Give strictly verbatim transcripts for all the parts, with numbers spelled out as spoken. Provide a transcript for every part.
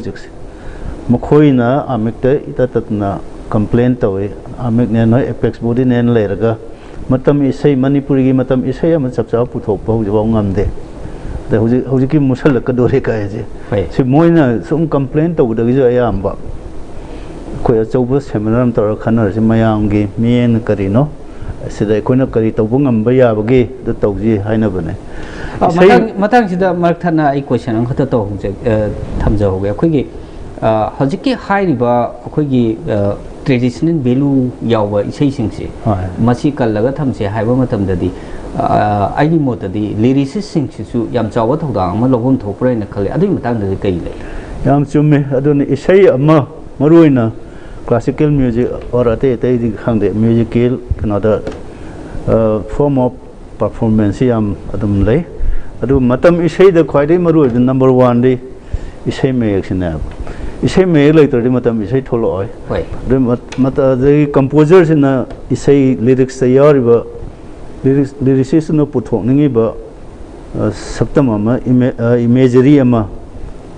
ꯍꯧꯖꯤꯛꯁꯦ꯫ ꯃꯈꯣꯏꯅ ꯑꯥꯃꯦꯛꯇ ꯏꯇꯠ ꯇꯠꯇꯅ ꯀꯝꯄ꯭ꯂꯦꯟ ꯇꯧꯏ꯫ ꯑꯥꯃꯦꯛꯅꯦ ꯅꯣꯏ ꯑꯦꯄꯦꯛꯁ ꯕꯣꯗꯤꯅꯦꯅ ꯂꯩꯔꯒ ꯃꯇꯝ ꯏꯁꯩ, ꯃꯅꯤꯄꯨꯔꯤꯒꯤ ꯃꯇꯝ ꯏꯁꯩ ꯑꯃ ꯆꯞ ꯆꯥꯕ ꯄꯨꯊꯣꯛꯄ ꯍꯧꯖꯤꯛꯐꯥꯎ ꯉꯝꯗꯦ꯫ ꯑꯗ ꯍꯧꯖꯤꯛ, ꯍꯧꯖꯤꯛꯀꯤ ꯃꯨꯁꯜꯂꯛꯀꯗꯣꯔꯦ ꯀꯥꯏꯁꯦ꯫ ꯍꯣꯏ꯫ ꯁꯤ ꯃꯣꯏꯅ ꯁꯨꯝ ꯀꯝꯄ꯭ꯂꯦꯟ ꯇꯧꯕꯗꯒꯤꯁꯨ ꯑꯌꯥꯝꯕ꯫ ꯑꯩꯈꯣꯏ ꯑꯆꯧꯕ ꯁꯦꯃꯤꯅꯥꯔ ꯑꯃ ꯇꯧꯔꯒ ꯈꯟꯅꯔꯁꯤ, ꯃꯌꯥꯝꯒꯤ ꯃꯤꯠꯌꯦꯡꯅ ꯀꯔꯤꯅꯣ, ꯁꯤꯗ ꯑꯩꯈꯣꯏꯅ ꯀꯔꯤ ꯇꯧꯕ ꯉꯝꯕ ꯌꯥꯕꯒꯦ, ꯑꯗꯨ ꯇꯧꯁꯤ ꯍꯥꯏꯅꯕꯅꯦ꯫ ꯑ, ꯏꯁꯩ ꯃꯇꯥꯡ, ꯃꯇꯥꯡꯁꯤꯗ ꯃꯔꯛ ꯊꯠꯅ ꯑꯩ ꯀꯣꯏꯁꯟ ꯑꯃꯈꯛꯇ ꯇꯧꯍꯧꯖ-, ꯑ, ꯊꯝꯖꯍꯧꯒꯦ꯫ ꯑꯩꯈꯣꯏꯒꯤ, ꯑ, ꯍꯧꯖꯤꯛꯀꯤ ꯍꯥꯏꯔꯤꯕ ꯑꯩꯈꯣꯏꯒꯤ, ꯑ, ꯇ꯭ꯔꯦꯗꯤꯁꯅꯦꯜ ꯚꯦꯂꯨ ꯌꯥꯎꯕ ꯏꯁꯩꯁꯤꯡꯁꯦ, ꯍꯣꯏ꯫ ꯃꯁꯤ ꯀꯜꯂꯒ ꯊꯝꯁꯦ ꯍꯥꯏꯕ ꯃꯇꯝꯗꯗꯤ, ꯑ, ꯑꯩꯒꯤ ꯃꯣꯠꯇꯗꯤ ꯂꯤꯔꯤꯁꯤꯁꯁꯤꯡꯁꯤꯁꯨ ꯌꯥꯝ ꯆꯥꯎꯕ ꯊꯧꯗꯥꯡ ꯑꯃ ꯂꯧꯐꯝ ꯊꯣꯛꯄ꯭ꯔꯥ ꯍꯥꯏꯅ ꯈꯜꯂꯤ꯫ ꯑꯗꯨꯒꯤ ꯃꯇꯥꯡꯗꯗꯤ ꯀꯔꯤ ꯂꯩ? ꯌꯥꯝ ꯆꯨꯝꯃꯦ꯫ ꯑꯗꯨꯅ ꯏꯁꯩ ꯑꯃ, ꯃꯔꯨꯑꯣꯏꯅ ꯀ꯭ꯂꯥꯁꯤꯀꯦꯜ ꯃ꯭ꯌꯨꯖꯤꯛ ꯑꯣꯔ ꯑꯇꯩ ꯑꯇꯩꯗꯤ ꯈꯪꯗꯦ, ꯃ꯭ꯌꯨꯖꯤꯀꯦꯜ ꯀꯩꯅꯣꯗ, ꯐꯣꯔꯝ ꯑꯣꯐ ꯄꯔꯐꯣꯔꯃꯦꯟꯁꯁꯤ ꯌꯥꯝ ꯑꯗꯨꯝ ꯂꯩ꯫ ꯑꯗꯨ ꯃꯇꯝ ꯏꯁꯩꯗ ꯈ꯭ꯋꯥꯏꯗꯒꯤ ꯃꯔꯨꯑꯣꯏꯕ ꯅꯝꯕꯔ ꯋꯥꯟꯗꯤ ꯏꯁꯩ ꯃꯌꯦꯛꯁꯤꯅꯦꯕ꯫ ꯏꯁꯩ ꯃꯌꯦꯛ ꯂꯩꯇ꯭ꯔꯗꯤ ꯃꯇꯝ ꯏꯁꯩ ꯊꯣꯛꯂꯛꯑꯣꯏ꯫ ꯍꯣꯏ꯫ ꯑꯗꯨ ꯃꯠ-, ꯃꯠ-, ꯑꯗꯒꯤ ꯀꯝꯄꯣꯖꯔꯁꯤꯅ ꯏꯁꯩ ꯂꯤꯔꯤꯛꯁꯇ ꯌꯥꯎꯔꯤꯕ, ꯂꯤꯔꯤꯛꯁ, ꯂꯤꯔꯤꯁꯤꯁꯅ ꯄꯨꯊꯣꯛꯅꯤꯡꯉꯤꯕ, ꯑ, ꯁꯛꯇꯝ ꯑꯃ, ꯏꯃꯦ-, ꯑ, ꯏꯃꯦꯖꯔꯤ ꯑꯃ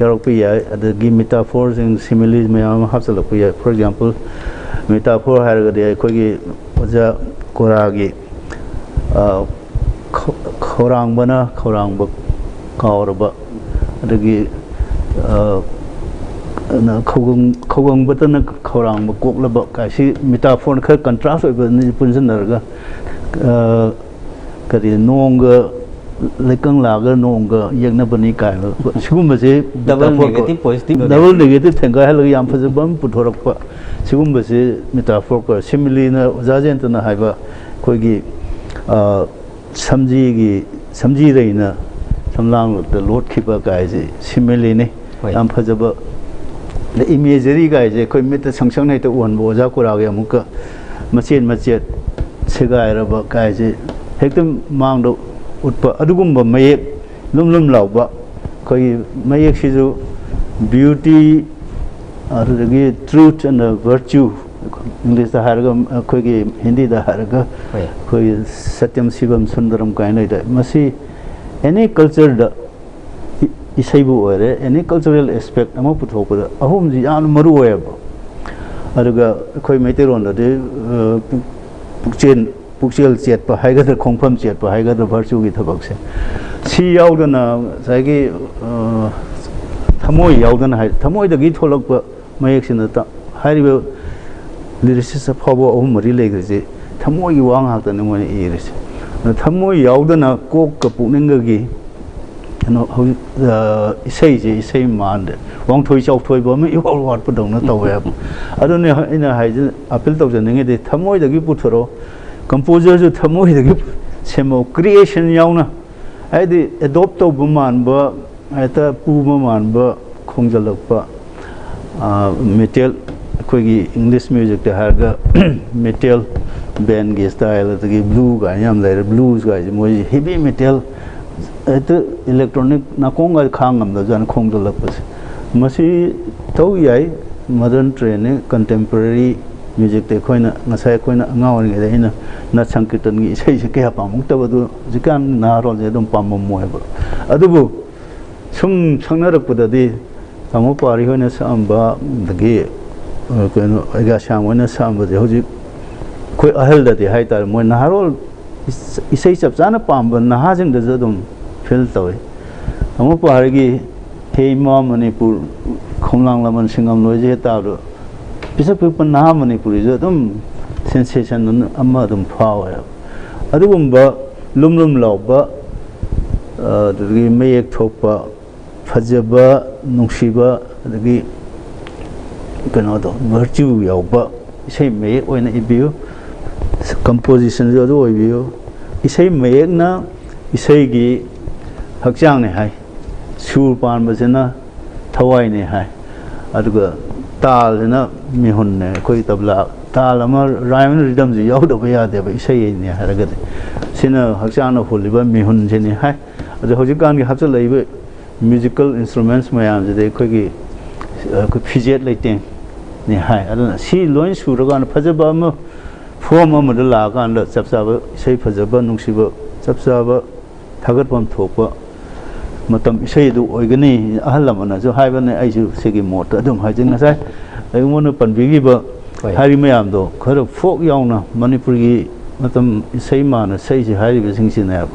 ꯌꯥꯎꯔꯛꯄ ꯌꯥꯏ꯫ ꯑꯗꯒꯤ ꯃꯤꯇꯥꯐꯣꯔꯁꯤꯡ, ꯁꯤꯃꯤꯂꯤꯁ ꯃꯌꯥꯝ ꯑꯃ ꯍꯥꯞꯆꯤꯜꯂꯛꯄ ꯌꯥꯏ꯫ ꯐꯣꯔ ꯑꯦꯛꯖꯥꯝꯄꯜ, ꯃꯤꯇꯥꯐꯣꯔ ꯍꯥꯏꯔꯒꯗꯤ ꯑꯩꯈꯣꯏꯒꯤ ꯑꯣꯖꯥ ꯀꯣꯔꯥꯒꯤ, ꯑ, ꯈꯧ-, ꯈꯧꯔꯥꯡꯕꯅ ꯈꯧꯔꯥꯡꯕ ꯀꯥꯎꯔꯕ, ꯑꯗꯒꯤ, ꯑ, ꯅ ꯈꯧꯒꯪ-, ꯈꯧꯒꯪꯕꯇꯅ ꯈꯧꯔꯥꯡꯕ ꯀꯣꯛꯂꯕ ꯀꯥꯏꯁꯤ ꯃꯤꯇꯥꯐꯣꯔ ꯈꯔ ꯀꯟꯇ꯭ꯔꯥꯁ ꯑꯣꯏꯕ ꯑꯅꯤ ꯄꯨꯟꯁꯤꯟꯅꯔꯒ, ꯑ, ꯀꯔꯤ, ꯅꯣꯡꯒ ꯂꯩꯀꯪꯂꯥꯒ ꯅꯣꯡꯒ ꯌꯦꯛꯅꯕꯅꯤ ꯀꯥꯏꯅ ꯁꯤꯒꯨꯝꯕꯁꯦ Double metaphor ꯀꯣ-, negative positive ꯅꯦ꯫ Double negative ꯊꯦꯡꯒꯥꯏꯍꯜꯂꯒ ꯌꯥꯝ ꯐꯖꯕ ꯑꯃ ꯄꯨꯊꯣꯔꯛꯄ꯫ ꯁꯤꯒꯨꯝꯕꯁꯦ ꯃꯤꯇꯥꯐꯣꯔ ꯀꯣ, ꯁꯤꯃꯤꯂꯤꯅ ꯑꯣꯖꯥ ꯖꯌꯟꯇꯅ ꯍꯥꯏꯕ ꯑꯩꯈꯣꯏꯒꯤ, ꯑ, ꯁꯝꯖꯤꯒꯤ, ꯁꯝꯖꯤꯔꯩꯅ ꯁꯝꯂꯥꯡꯂꯛꯇ ꯂꯣꯠꯈꯤꯕ ꯀꯥꯏꯁꯦ ꯁꯤꯃꯤꯂꯤꯅꯤ꯫ ꯍꯣꯏ꯫ ꯌꯥꯝ ꯐꯖꯕ꯫ ꯑꯗ ꯏꯃꯦꯖꯔꯤ ꯀꯥꯏꯁꯦ ꯑꯩꯈꯣꯏ ꯃꯤꯠꯇ ꯁꯪ ꯁꯪꯅ ꯍꯦꯛꯇ ꯎꯍꯟꯕ, ꯑꯣꯖꯥ ꯀꯨꯔꯥꯒꯤ ꯑꯃꯨꯛꯀ ꯃꯆꯦꯠ ꯃꯆꯦꯠ ꯁꯦꯒꯥꯏꯔꯕ ꯀꯥꯏꯁꯦ ꯍꯦꯛꯇ ꯃꯥꯡꯗ ꯎꯠꯄ, ꯑꯗꯨꯒꯨꯝꯕ ꯃꯌꯦꯛ ꯂꯨꯝ ꯂꯨꯝ ꯂꯥꯎꯕ꯫ ꯑꯩꯈꯣꯏꯒꯤ ꯃꯌꯦꯛꯁꯤꯁꯨ beauty, ꯑꯗꯨꯗꯒꯤ truth and virtue, ꯏꯪꯂꯤꯁꯇ ꯍꯥꯏꯔꯒ, ꯑꯩꯈꯣꯏꯒꯤ ꯍꯤꯟꯗꯤꯗ ꯍꯥꯏꯔꯒ ꯍꯣꯏ꯫ ꯑꯩꯈꯣꯏꯒꯤ ꯁꯇ꯭ꯌꯝ ꯁꯤꯚꯝ ꯁꯨꯟꯗꯔꯝ ꯀꯥꯏꯅ ꯂꯩꯗꯥꯏ, ꯃꯁꯤ ꯑꯦꯅꯤ ꯀꯜꯆꯔꯗ ꯏꯁꯩꯕꯨ ꯑꯣꯏꯔꯦ, ꯑꯦꯅꯤ ꯀꯜꯆꯔꯦꯜ ꯑꯦꯁꯄꯦꯛ ꯑꯃ ꯄꯨꯊꯣꯛꯄꯗ ꯑꯍꯨꯝꯁꯤ ꯌꯥꯝꯅ ꯃꯔꯨ ꯑꯣꯏꯌꯦꯕ꯫ ꯑꯗꯨꯒ ꯑꯩꯈꯣꯏ ꯃꯩꯇꯩꯔꯣꯟꯗꯗꯤ ꯑ, ꯄꯨꯛ-, ꯄꯨꯛꯆꯦꯜ, ꯄꯨꯛꯆꯦꯜ ꯆꯦꯠꯄ ꯍꯥꯏꯒꯗ꯭ꯔꯥ, ꯈꯣꯡꯐꯝ ꯆꯦꯠꯄ ꯍꯥꯏꯒꯗ꯭ꯔꯥ, ꯚꯔꯆꯨꯒꯤ ꯊꯕꯛꯁꯦ, ꯁꯤ ꯌꯥꯎꯗꯅ ꯉꯁꯥꯏꯒꯤ ꯑ, ꯊꯃꯣꯏ ꯌꯥꯎꯗꯅ ꯍꯥꯏ, ꯊꯃꯣꯏꯗꯒꯤ ꯊꯣꯛꯂꯛꯄ ꯃꯌꯦꯛꯁꯤꯅ ꯇ-, ꯍꯥꯏꯔꯤꯕ ꯂꯤꯔꯤꯁꯤꯁ ꯑꯐꯥꯎꯕ ꯑꯍꯨꯝ ꯃꯔꯤ ꯂꯩꯈ꯭ꯔꯤꯁꯦ ꯊꯃꯣꯏꯒꯤ ꯋꯥ ꯉꯥꯛꯇꯅꯤ ꯃꯣꯏꯅ ꯏꯔꯤꯁꯦ꯫ ꯑꯗ ꯊꯃꯣꯏ ꯌꯥꯎꯗꯅ ꯀꯣꯛꯀ ꯄꯨꯛꯅꯤꯡꯒꯒꯤ ꯀꯩꯅꯣ ꯍꯧꯖꯤꯛ ꯑ, ꯏꯁꯩꯁꯦ ꯏꯁꯩ ꯃꯥꯟꯗꯦ, ꯋꯥꯡꯊꯣꯏ ꯆꯥꯎꯊꯣꯏꯕ ꯑꯃ ꯏꯋꯥꯠ ꯋꯥꯠꯄꯗꯧꯅ ꯇꯧꯋꯦꯕ꯫ ꯑꯗꯨꯅꯦ ꯑꯩꯅ ꯍꯥꯏꯁꯦ, ꯑꯄꯤꯜ ꯇꯧꯖꯅꯤꯡꯉꯤꯗꯤ ꯊꯃꯣꯏꯗꯒꯤ ꯄꯨꯊꯣꯔꯛꯑꯣ, ꯀꯝꯄꯣꯖꯔꯁꯨ ꯊꯃꯣꯏꯗꯒꯤ ꯁꯦꯝꯃꯛꯑꯣ, ꯀ꯭ꯔꯤꯌꯦꯁꯟ ꯌꯥꯎꯅ꯫ ꯍꯥꯏꯗꯤ ꯑꯦꯗꯣꯞ ꯇꯧꯕ ꯃꯥꯟꯕ, ꯍꯦꯛꯇ ꯄꯨꯕ ꯃꯥꯟꯕ ꯈꯣꯡꯖꯜꯂꯛꯄ, ꯃꯦꯇꯦꯜ, ꯑꯩꯈꯣꯏꯒꯤ ꯏꯪꯂꯤꯁ ꯃ꯭ꯌꯨꯖꯤꯛꯇ ꯍꯥꯏꯔꯒ ꯃꯦꯇꯦꯜ ꯕꯦꯟꯒꯤ ꯁ꯭ꯇꯥꯏꯜ, ꯑꯗꯒꯤ ꯕ꯭ꯂꯨ ꯀꯥꯏꯅ ꯌꯥꯝ ꯂꯩꯔꯦ, ꯕ꯭ꯂꯨꯁ ꯀꯥꯏꯁꯦ ꯃꯣꯏꯁꯦ ꯍꯦꯚꯤ ꯃꯦꯇꯦꯜ, ꯍꯦꯛꯇ ꯏꯂꯦꯛꯇ꯭ꯔꯣꯅꯤꯛ ꯅꯥꯀꯣꯡꯒ ꯈꯥꯡ ꯉꯝꯗꯕꯖꯥꯠꯅꯤ ꯈꯣꯡꯖꯜꯂꯛꯄꯁꯦ꯫ ꯃꯁꯤ ꯇꯧ ꯌꯥꯏ, ꯃꯣꯗꯔꯟ ꯇ꯭ꯔꯦꯟꯅꯤ, ꯀꯟꯇꯦꯝꯄꯔꯔꯤ ꯃ꯭ꯌꯨꯖꯤꯛꯇ ꯑꯩꯈꯣꯏꯅ, ꯉꯁꯥꯏ ꯑꯩꯈꯣꯏꯅ ꯑꯉꯥꯡ ꯑꯣꯏꯔꯤꯉꯩꯗ ꯑꯩꯅ ꯅꯠ ꯁꯪꯀꯤꯔꯇꯟꯒꯤ ꯏꯁꯩꯁꯦ ꯀꯌꯥ ꯄꯥꯝꯃꯛꯇꯕꯗꯨ ꯍꯧꯖꯤꯛꯀꯥꯟ ꯅꯍꯥꯔꯣꯜꯁꯦ ꯑꯗꯨꯝ ꯄꯥꯝꯃꯝꯃꯣꯏꯕ꯫ ꯑꯗꯨꯕꯨ ꯁꯨꯝ ꯁꯛꯅꯔꯛꯄꯗꯗꯤ ꯇꯥꯃꯣ ꯄꯥꯔꯤ ꯍꯣꯏꯅ ꯁꯛꯑꯝꯕ, ꯑꯗꯒꯤ, ꯑ, ꯀꯩꯅꯣ, ꯑꯩꯒꯥ ꯁ꯭ꯌꯥꯝ ꯍꯣꯏꯅ ꯁꯛꯑꯝꯕꯁꯦ ꯍꯧꯖꯤꯛ ꯑꯩꯈꯣꯏ ꯑꯍꯜꯗꯗꯤ ꯍꯥꯏꯇꯥꯔꯦ, ꯃꯣꯏ ꯅꯍꯥꯔꯣꯜ ꯏꯁ-, ꯏꯁꯩ ꯆꯞ ꯆꯥꯅ ꯄꯥꯝꯕ ꯅꯍꯥꯁꯤꯡꯗꯁꯨ ꯑꯗꯨꯝ ꯐꯤꯜ ꯇꯧꯋꯤ꯫ ꯇꯥꯃꯣ ꯄꯥꯔꯤꯒꯤ "ꯍꯦ ꯏꯃꯥ ꯃꯅꯤꯄꯨꯔ", "ꯈꯣꯡꯂꯥꯡ ꯂꯃꯟ ꯁꯤꯡꯉꯝꯂꯣꯏꯁꯦ" ꯍꯦꯛ ꯇꯥꯕꯗꯣ ꯄꯤꯁꯛ ꯄꯤꯛꯄ ꯅꯍꯥ ꯃꯅꯤꯄꯨꯔꯤꯁꯨ ꯑꯗꯨꯝ ꯁꯦꯟꯁꯦꯁꯟ ꯑꯃ ꯑꯗꯨꯝ ꯐꯥꯎꯋꯦꯕ꯫ ꯑꯗꯨꯒꯨꯝꯕ ꯂꯨꯝ ꯂꯨꯝ ꯂꯥꯎꯕ, ꯑ, ꯑꯗꯨꯗꯒꯤ ꯃꯌꯦꯛ ꯊꯣꯛꯄ, ꯐꯖꯕ, ꯅꯨꯡꯁꯤꯕ, ꯑꯗꯒꯤ ꯀꯩꯅꯣꯗꯣ, ꯚꯔꯆꯨ ꯌꯥꯎꯕ ꯏꯁꯩ ꯃꯌꯦꯛ ꯑꯣꯏꯅ ꯏꯕꯤꯌꯨ꯫ ꯀꯝꯄꯣꯖꯤꯁꯟꯁꯨ ꯑꯗꯨ ꯑꯣꯏꯕꯤꯌꯨ꯫ ꯏꯁꯩ ꯃꯌꯦꯛꯅ ꯏꯁꯩꯒꯤ ꯍꯛꯆꯥꯡꯅꯦ ꯍꯥꯏ, ꯁꯨꯔ ꯄꯥꯟꯕꯁꯤꯅ ꯊꯋꯥꯏꯅꯦ ꯍꯥꯏ, ꯑꯗꯨꯒ ꯇꯥꯜꯁꯤꯅ ꯃꯤꯍꯨꯟꯅꯦ꯫ ꯑꯩꯈꯣꯏ ꯇꯕ꯭ꯂꯥ ꯇꯥꯜ ꯑꯃ, ꯔꯥꯏꯝ ꯑꯦꯟ ꯔꯤꯗꯝꯁꯤ ꯌꯥꯎꯗꯕ ꯌꯥꯗꯦꯕ ꯏꯁꯩꯅꯦ ꯍꯥꯏꯔꯒꯗꯤ꯫ ꯁꯤꯅ ꯍꯛꯆꯥꯡꯅ ꯍꯨꯜꯂꯤꯕ ꯃꯤꯍꯨꯟꯁꯤꯅꯤ ꯍꯥꯏ꯫ ꯑꯗꯣ ꯍꯧꯖꯤꯛꯀꯥꯟꯒꯤ ꯍꯥꯞꯆꯤꯜꯂꯛꯏꯕ ꯃ꯭ꯌꯨꯖꯤꯀꯦꯜ ꯏꯟꯁꯇ꯭ꯔꯨꯃꯦꯟꯁ ꯃꯌꯥꯝꯁꯤꯗ ꯑꯩꯈꯣꯏꯒꯤ, ꯑꯩꯈꯣꯏ ꯐꯤꯖꯦꯠ ꯂꯩꯇꯦꯡꯅꯤ ꯍꯥꯏ꯫ ꯑꯗꯨꯅ ꯁꯤ ꯂꯣꯏ ꯁꯨꯔꯀꯥꯟꯗ ꯐꯖꯕ ꯑꯃ, ꯐꯣꯝ ꯑꯃꯗ ꯂꯥꯛꯑꯀꯥꯟꯗ ꯆꯞ ꯆꯥꯕ ꯏꯁꯩ ꯐꯖꯕ, ꯅꯨꯡꯁꯤꯕ, ꯆꯞ ꯆꯥꯕ ꯊꯥꯒꯠꯐꯝ ꯊꯣꯛꯄ ꯃꯇꯝ ꯏꯁꯩꯗꯨ ꯑꯣꯏꯒꯅꯤ꯫ ꯑꯍꯜ ꯂꯃꯟꯅꯁꯨ ꯍꯥꯏꯕꯅꯦ, ꯑꯩꯁꯨ ꯁꯤꯒꯤ ꯃꯣꯠꯇ ꯑꯗꯨꯝ ꯍꯥꯏꯖꯩ꯫ ꯉꯁꯥꯏ ꯑꯩꯉꯣꯟꯗ ꯄꯟꯕꯤꯈꯤꯕ, ꯍꯣꯏ, ꯍꯥꯏꯔꯤ ꯃꯌꯥꯝꯗꯣ ꯈꯔ ꯐꯣꯛ ꯌꯥꯎꯅ ꯃꯅꯤꯄꯨꯔꯒꯤ ꯃꯇꯝ ꯏꯁꯩ ꯃꯥꯅ ꯁꯛꯏꯁꯦ ꯍꯥꯏꯔꯤꯕꯁꯤꯡꯁꯤꯅꯦꯕ꯫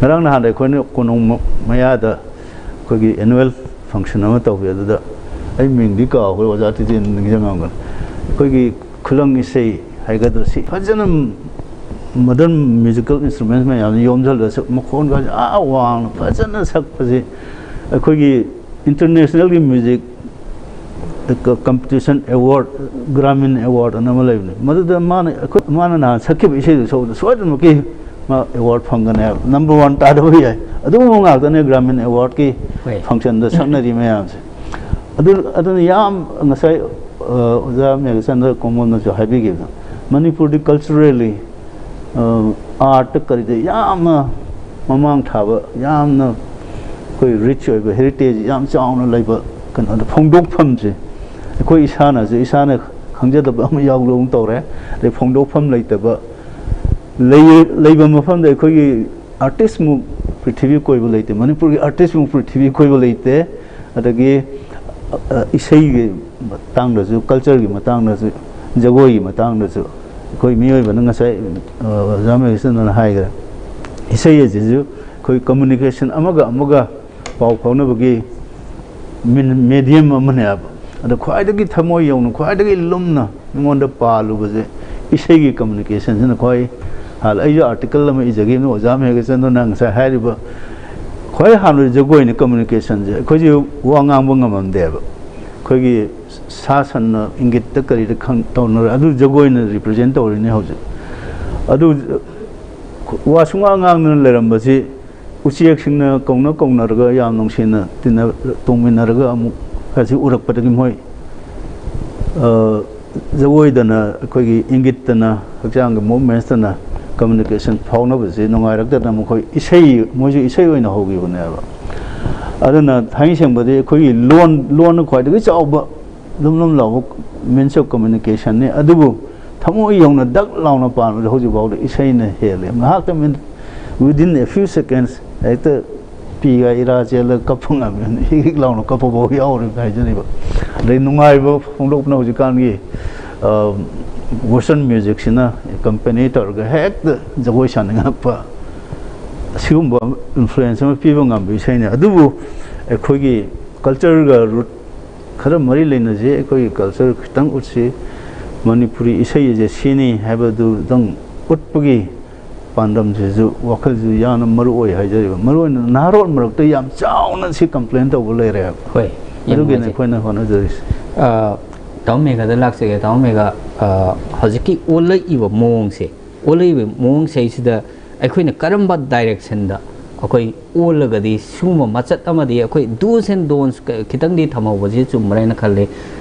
ꯉꯔꯥꯡ ꯅꯍꯥꯟꯗ ꯑꯩꯈꯣꯏꯅ ꯀꯣꯅꯨꯡ ꯃ-, ꯃꯌꯥꯗ ꯑꯩꯈꯣꯏꯒꯤ annual function ꯑꯃ ꯇꯧꯋꯤ꯫ ꯑꯗꯨꯗ ꯑꯩ ꯃꯤꯡꯗꯤ ꯀꯥꯎꯈ꯭ꯔꯦ, ꯑꯣꯖꯥ ꯇꯤꯇꯦꯟ ꯅꯤꯡꯁꯤꯡꯉꯝꯒꯅꯤ꯫ ꯑꯩꯈꯣꯏꯒꯤ ꯈꯨꯂꯪ ꯏꯁꯩ ꯍꯥꯏꯒꯗ꯭ꯔꯥ, ꯁꯤ ꯐꯖꯅ modern musical instruments ꯃꯌꯥꯝꯁꯤ ꯌꯣꯝꯁꯤꯜꯂꯒ ꯁꯛ-, ꯃꯈꯣꯟꯒꯁꯦ ꯑꯥ ꯋꯥꯡꯅ ꯐꯖꯅ ꯁꯛꯄꯁꯤ ꯑꯩꯈꯣꯏꯒꯤ internationalꯒꯤ music competition award, Gramin Award ꯑꯅ ꯑꯃ ꯂꯩꯕꯅꯤ꯫ ꯃꯗꯨꯗ ꯃꯥꯅ ꯑꯩꯈꯣꯏ, ꯃꯥꯅ ꯅꯍꯥꯟ ꯁꯛꯈꯤꯕ ꯏꯁꯩꯗꯨ ꯁꯛꯄꯗ ꯁꯣꯏꯗꯅꯃꯛꯀꯤ ꯃꯥ award ꯐꯪꯒꯅꯤ ꯍꯥꯏꯕ꯫ Number one ꯇꯥꯗꯕ ꯌꯥꯏ꯫ ꯑꯗꯨꯒꯨꯝꯕ ꯉꯥꯛꯇꯅꯦ Gramin Awardꯀꯤ ꯍꯣꯏ꯫ Functionꯗ ꯁꯛꯅꯔꯤ ꯃꯌꯥꯝꯁꯦ꯫ ꯑꯗꯨ, ꯑꯗꯨꯅ ꯌꯥꯝ ꯉꯁꯥꯏ, ꯑ, ꯑꯣꯖꯥ ꯃꯦꯘꯆꯟꯗ꯭ꯔ ꯀꯣꯡꯕꯝꯅꯁꯨ ꯍꯥꯏꯕꯤꯈꯤꯕꯗꯣ, ꯃꯅꯤꯄꯨꯔꯗꯤ culturally, ꯑ, artꯇ ꯀꯔꯤꯗ ꯌꯥꯝꯅ ꯃꯃꯥꯡ ꯊꯥꯕ, ꯌꯥꯝꯅ ꯑꯩꯈꯣꯏ rich ꯑꯣꯏꯕ heritage ꯌꯥꯝ ꯆꯥꯎꯅ ꯂꯩꯕ ꯀꯩꯅꯣꯗ ꯐꯣꯡꯗꯣꯛꯐꯝꯁꯦ ꯑꯩꯈꯣꯏ ꯏꯁꯥꯅꯁꯨ, ꯏꯁꯥꯅ ꯈꯪꯖꯗꯕ ꯑꯃ ꯌꯥꯎꯕꯗꯧꯅ ꯇꯧꯔꯦ꯫ ꯑꯗꯩ ꯐꯣꯡꯗꯣꯛꯐꯝ ꯂꯩꯇꯕ, ꯂꯩ-, ꯂꯩꯕ ꯃꯐꯝꯗ ꯑꯩꯈꯣꯏꯒꯤ artistꯃꯨꯛ ꯄ꯭ꯔꯤꯊꯤꯕꯤ ꯀꯣꯏꯕ ꯂꯩꯇꯦ, ꯃꯅꯤꯄꯨꯔꯒꯤ artistꯃꯨꯛ ꯄ꯭ꯔꯤꯊꯤꯕꯤ ꯀꯣꯏꯕ ꯂꯩꯇꯦ꯫ ꯑꯗꯒꯤ, ꯑ, ꯏꯁꯩꯒꯤ ꯃꯇꯥꯡꯗꯁꯨ, cultureꯒꯤ ꯃꯇꯥꯡꯗꯁꯨ, ꯖꯒꯣꯏꯒꯤ ꯃꯇꯥꯡꯗꯁꯨ ꯑꯩꯈꯣꯏ ꯃꯤꯑꯣꯏꯕꯅ ꯉꯁꯥꯏ, ꯑ, ꯑꯣꯖꯥ ꯃꯍꯦꯁꯅ ꯍꯥꯏꯈ꯭ꯔꯦ, ꯏꯁꯩ ꯑꯁꯤꯁꯨ ꯑꯩꯈꯣꯏ communication ꯑꯃꯒ ꯑꯃꯒ ꯄꯥꯎ ꯐꯥꯎꯅꯕꯒꯤ ꯃꯤꯟ-, medium ꯑꯃꯅꯦꯕ꯫ ꯑꯗꯣ ꯈ꯭ꯋꯥꯏꯗꯒꯤ ꯊꯃꯣꯏ ꯌꯧꯅ, ꯈ꯭ꯋꯥꯏꯗꯒꯤ ꯂꯨꯝꯅ ꯃꯤꯉꯣꯟꯗ ꯄꯥꯜꯂꯨꯕꯁꯦ ꯏꯁꯩꯒꯤ communicationꯁꯤꯅ ꯈ꯭ꯋꯥꯏ ꯍꯥꯟꯅ꯫ ꯑꯩꯁꯨ article ꯑꯃ ꯏꯖꯈꯤꯕꯅꯤ, ꯑꯣꯖꯥ ꯃꯦꯘꯆꯟꯗ꯭ꯔꯅ ꯉꯁꯥꯏ ꯍꯥꯏꯔꯤꯕ, ꯈ꯭ꯋꯥꯏ ꯍꯥꯟꯕ ꯖꯒꯣꯏꯅ communicationꯁꯦ꯫ ꯑꯩꯈꯣꯏꯁꯦ ꯋꯥ ꯉꯥꯡꯕ ꯉꯝꯃꯝꯗꯦꯕ꯫ ꯑꯩꯈꯣꯏꯒꯤ ꯁꯥ ꯁꯟꯅ ꯏꯪꯒꯤꯠꯇ ꯀꯔꯤꯗ ꯈꯪ-, ꯇꯧꯅꯔ-, ꯑꯗꯨ ꯖꯒꯣꯏꯅ represent ꯇꯧꯔꯤꯅꯦ ꯍꯧꯖꯤꯛ꯫ ꯑꯗꯨ ꯋꯥ ꯁꯨꯡꯉꯥꯡ ꯉꯥꯡꯗꯅ ꯂꯩꯔꯝꯕꯁꯤ ꯎꯆꯦꯛꯁꯤꯡꯅ ꯀꯧꯅ ꯀꯧꯅꯔꯒ ꯌꯥꯝ ꯅꯨꯡꯁꯤꯅ ꯇꯤꯟꯅ-, ꯇꯣꯡꯃꯤꯟꯅꯔꯒ ꯑꯃꯨꯛ ꯀꯁꯤ ꯎꯔꯛꯄꯗꯒꯤ ꯃꯣꯏ, ꯑ, ꯖꯒꯣꯏꯗꯅ, ꯑꯩꯈꯣꯏꯒꯤ ꯏꯪꯒꯤꯠꯇꯅ, ꯍꯛꯆꯥꯡꯒꯤ movementsꯇꯅ communication ꯐꯥꯎꯅꯕꯁꯤ ꯅꯨꯡꯉꯥꯏꯔꯛꯇꯗꯅ ꯃꯈꯣꯏ ꯏꯁꯩ, ꯃꯣꯏꯁꯨ ꯏꯁꯩ ꯑꯣꯏꯅ ꯍꯧꯈꯤꯕꯅꯦꯕ꯫ ꯑꯗꯨꯅ ꯊꯥꯡꯒꯩ ꯁꯦꯡꯕꯗꯤ ꯑꯩꯈꯣꯏꯒꯤ ꯂꯣꯟ, ꯂꯣꯟꯅ ꯈ꯭ꯋꯥꯏꯗꯒꯤ ꯆꯥꯎꯕ ꯂꯨꯝ ꯂꯨꯝ ꯂꯥꯎꯕ means of communicationꯅꯤ꯫ ꯑꯗꯨꯕꯨ ꯊꯃꯣꯏ ꯌꯧꯅ ꯗꯛ ꯂꯥꯎꯅ ꯄꯥꯟꯕꯗ ꯍꯧꯖꯤꯛꯐꯥꯎꯗ ꯏꯁꯩꯅ ꯍꯦꯜꯂꯦ꯫ ꯉꯥꯏꯍꯥꯛꯇ minute, within a few seconds ꯍꯦꯛꯇ ꯄꯤꯒ ꯏꯔꯥ ꯆꯦꯜꯂꯒ ꯀꯞꯄ ꯉꯝꯃꯦ, ꯍꯤꯛ ꯍꯤꯛ ꯂꯥꯎꯅ ꯀꯞꯄ ꯐꯥꯎ ꯌꯥꯎꯔꯤꯕꯅꯤ ꯍꯥꯏꯖꯔꯤꯕ꯫ ꯑꯗꯩ ꯅꯨꯡꯉꯥꯏꯕ ꯐꯣꯡꯗꯣꯛꯄꯅ ꯍꯧꯖꯤꯛꯀꯥꯟꯒꯤ ꯋꯦꯁꯇꯔꯟ ꯃ꯭ꯌꯨꯖꯤꯛꯁꯤꯅ ꯑꯦꯀꯝꯄꯦꯅꯤ ꯇꯧꯔꯒ ꯍꯦꯛꯇ ꯖꯒꯣꯏ ꯁꯥꯅꯤꯡꯉꯛꯄ, ꯑꯁꯤꯒꯨꯝꯕ ꯏꯟꯐ꯭ꯂꯨꯌꯦꯟꯁ ꯑꯃ ꯄꯤꯕ ꯉꯝꯕ ꯏꯁꯩꯅꯤ꯫ ꯑꯗꯨꯕꯨ ꯑꯩꯈꯣꯏꯒꯤ ꯀꯜꯆꯔꯒ ꯔꯨꯠ ꯈꯔ ꯃꯔꯤ ꯂꯩꯅꯁꯤ, ꯑꯩꯈꯣꯏꯒꯤ ꯀꯜꯆꯔ ꯈꯤꯇꯪ ꯎꯠꯁꯤ, ꯃꯅꯤꯄꯨꯔꯤ ꯏꯁꯩ ꯑꯁꯦ ꯁꯤꯅꯤ ꯍꯥꯏꯕꯗꯨꯗꯪ ꯎꯠꯄꯒꯤ ꯄꯥꯟꯗꯝꯁꯤꯁꯨ ꯋꯥꯈꯜꯁꯤꯁꯨ ꯌꯥꯝꯅ ꯃꯔꯨ ꯑꯣꯏ ꯍꯥꯏꯖꯔꯤꯕ꯫ ꯃꯔꯨ ꯑꯣꯏꯅ ꯅꯍꯥꯔꯣꯜ ꯃꯔꯛꯇ ꯌꯥꯝ ꯆꯥꯎꯅ ꯁꯤ ꯀꯝꯄ꯭ꯂꯦꯟ ꯇꯧꯕ ꯂꯩꯔꯦꯕ꯫ ꯍꯣꯏ, ꯌꯥꯝ ꯑꯗꯨꯒꯤꯅꯤ ꯅꯨꯡꯉꯥꯏꯖꯩ꯫ ꯑꯩꯈꯣꯏꯅ ꯍꯣꯠꯅꯖꯔꯤꯁꯦ꯫ ꯑ, ꯇꯥꯃꯣ ꯃꯦꯘꯗ ꯂꯥꯛꯆꯒꯦ꯫ ꯇꯥꯃꯣ ꯃꯦꯘ, ꯑ, ꯍꯧꯖꯤꯛꯀꯤ ꯑꯣꯜꯂꯛꯏꯕ ꯃꯑꯣꯡꯁꯦ, ꯑꯣꯜꯂꯛꯏꯕ ꯃꯑꯣꯡꯁꯦ ꯑꯩꯈꯣꯏꯅ ꯀꯔꯝꯕ ꯗꯥꯏꯔꯦꯛꯁꯟꯗ ꯑꯩꯈꯣꯏ ꯑꯣꯜꯂꯒꯗꯤ ꯁꯤꯒꯨꯝꯕ ꯃꯆꯠ ꯑꯃꯗꯤ ꯑꯩꯈꯣꯏ do's and don'ts ꯈꯤꯇꯪꯗꯤ ꯊꯝꯍꯧꯕꯁꯤ ꯆꯨꯝꯕ꯭ꯔꯥ ꯍꯥꯏꯅ ꯈꯜꯂꯤ꯫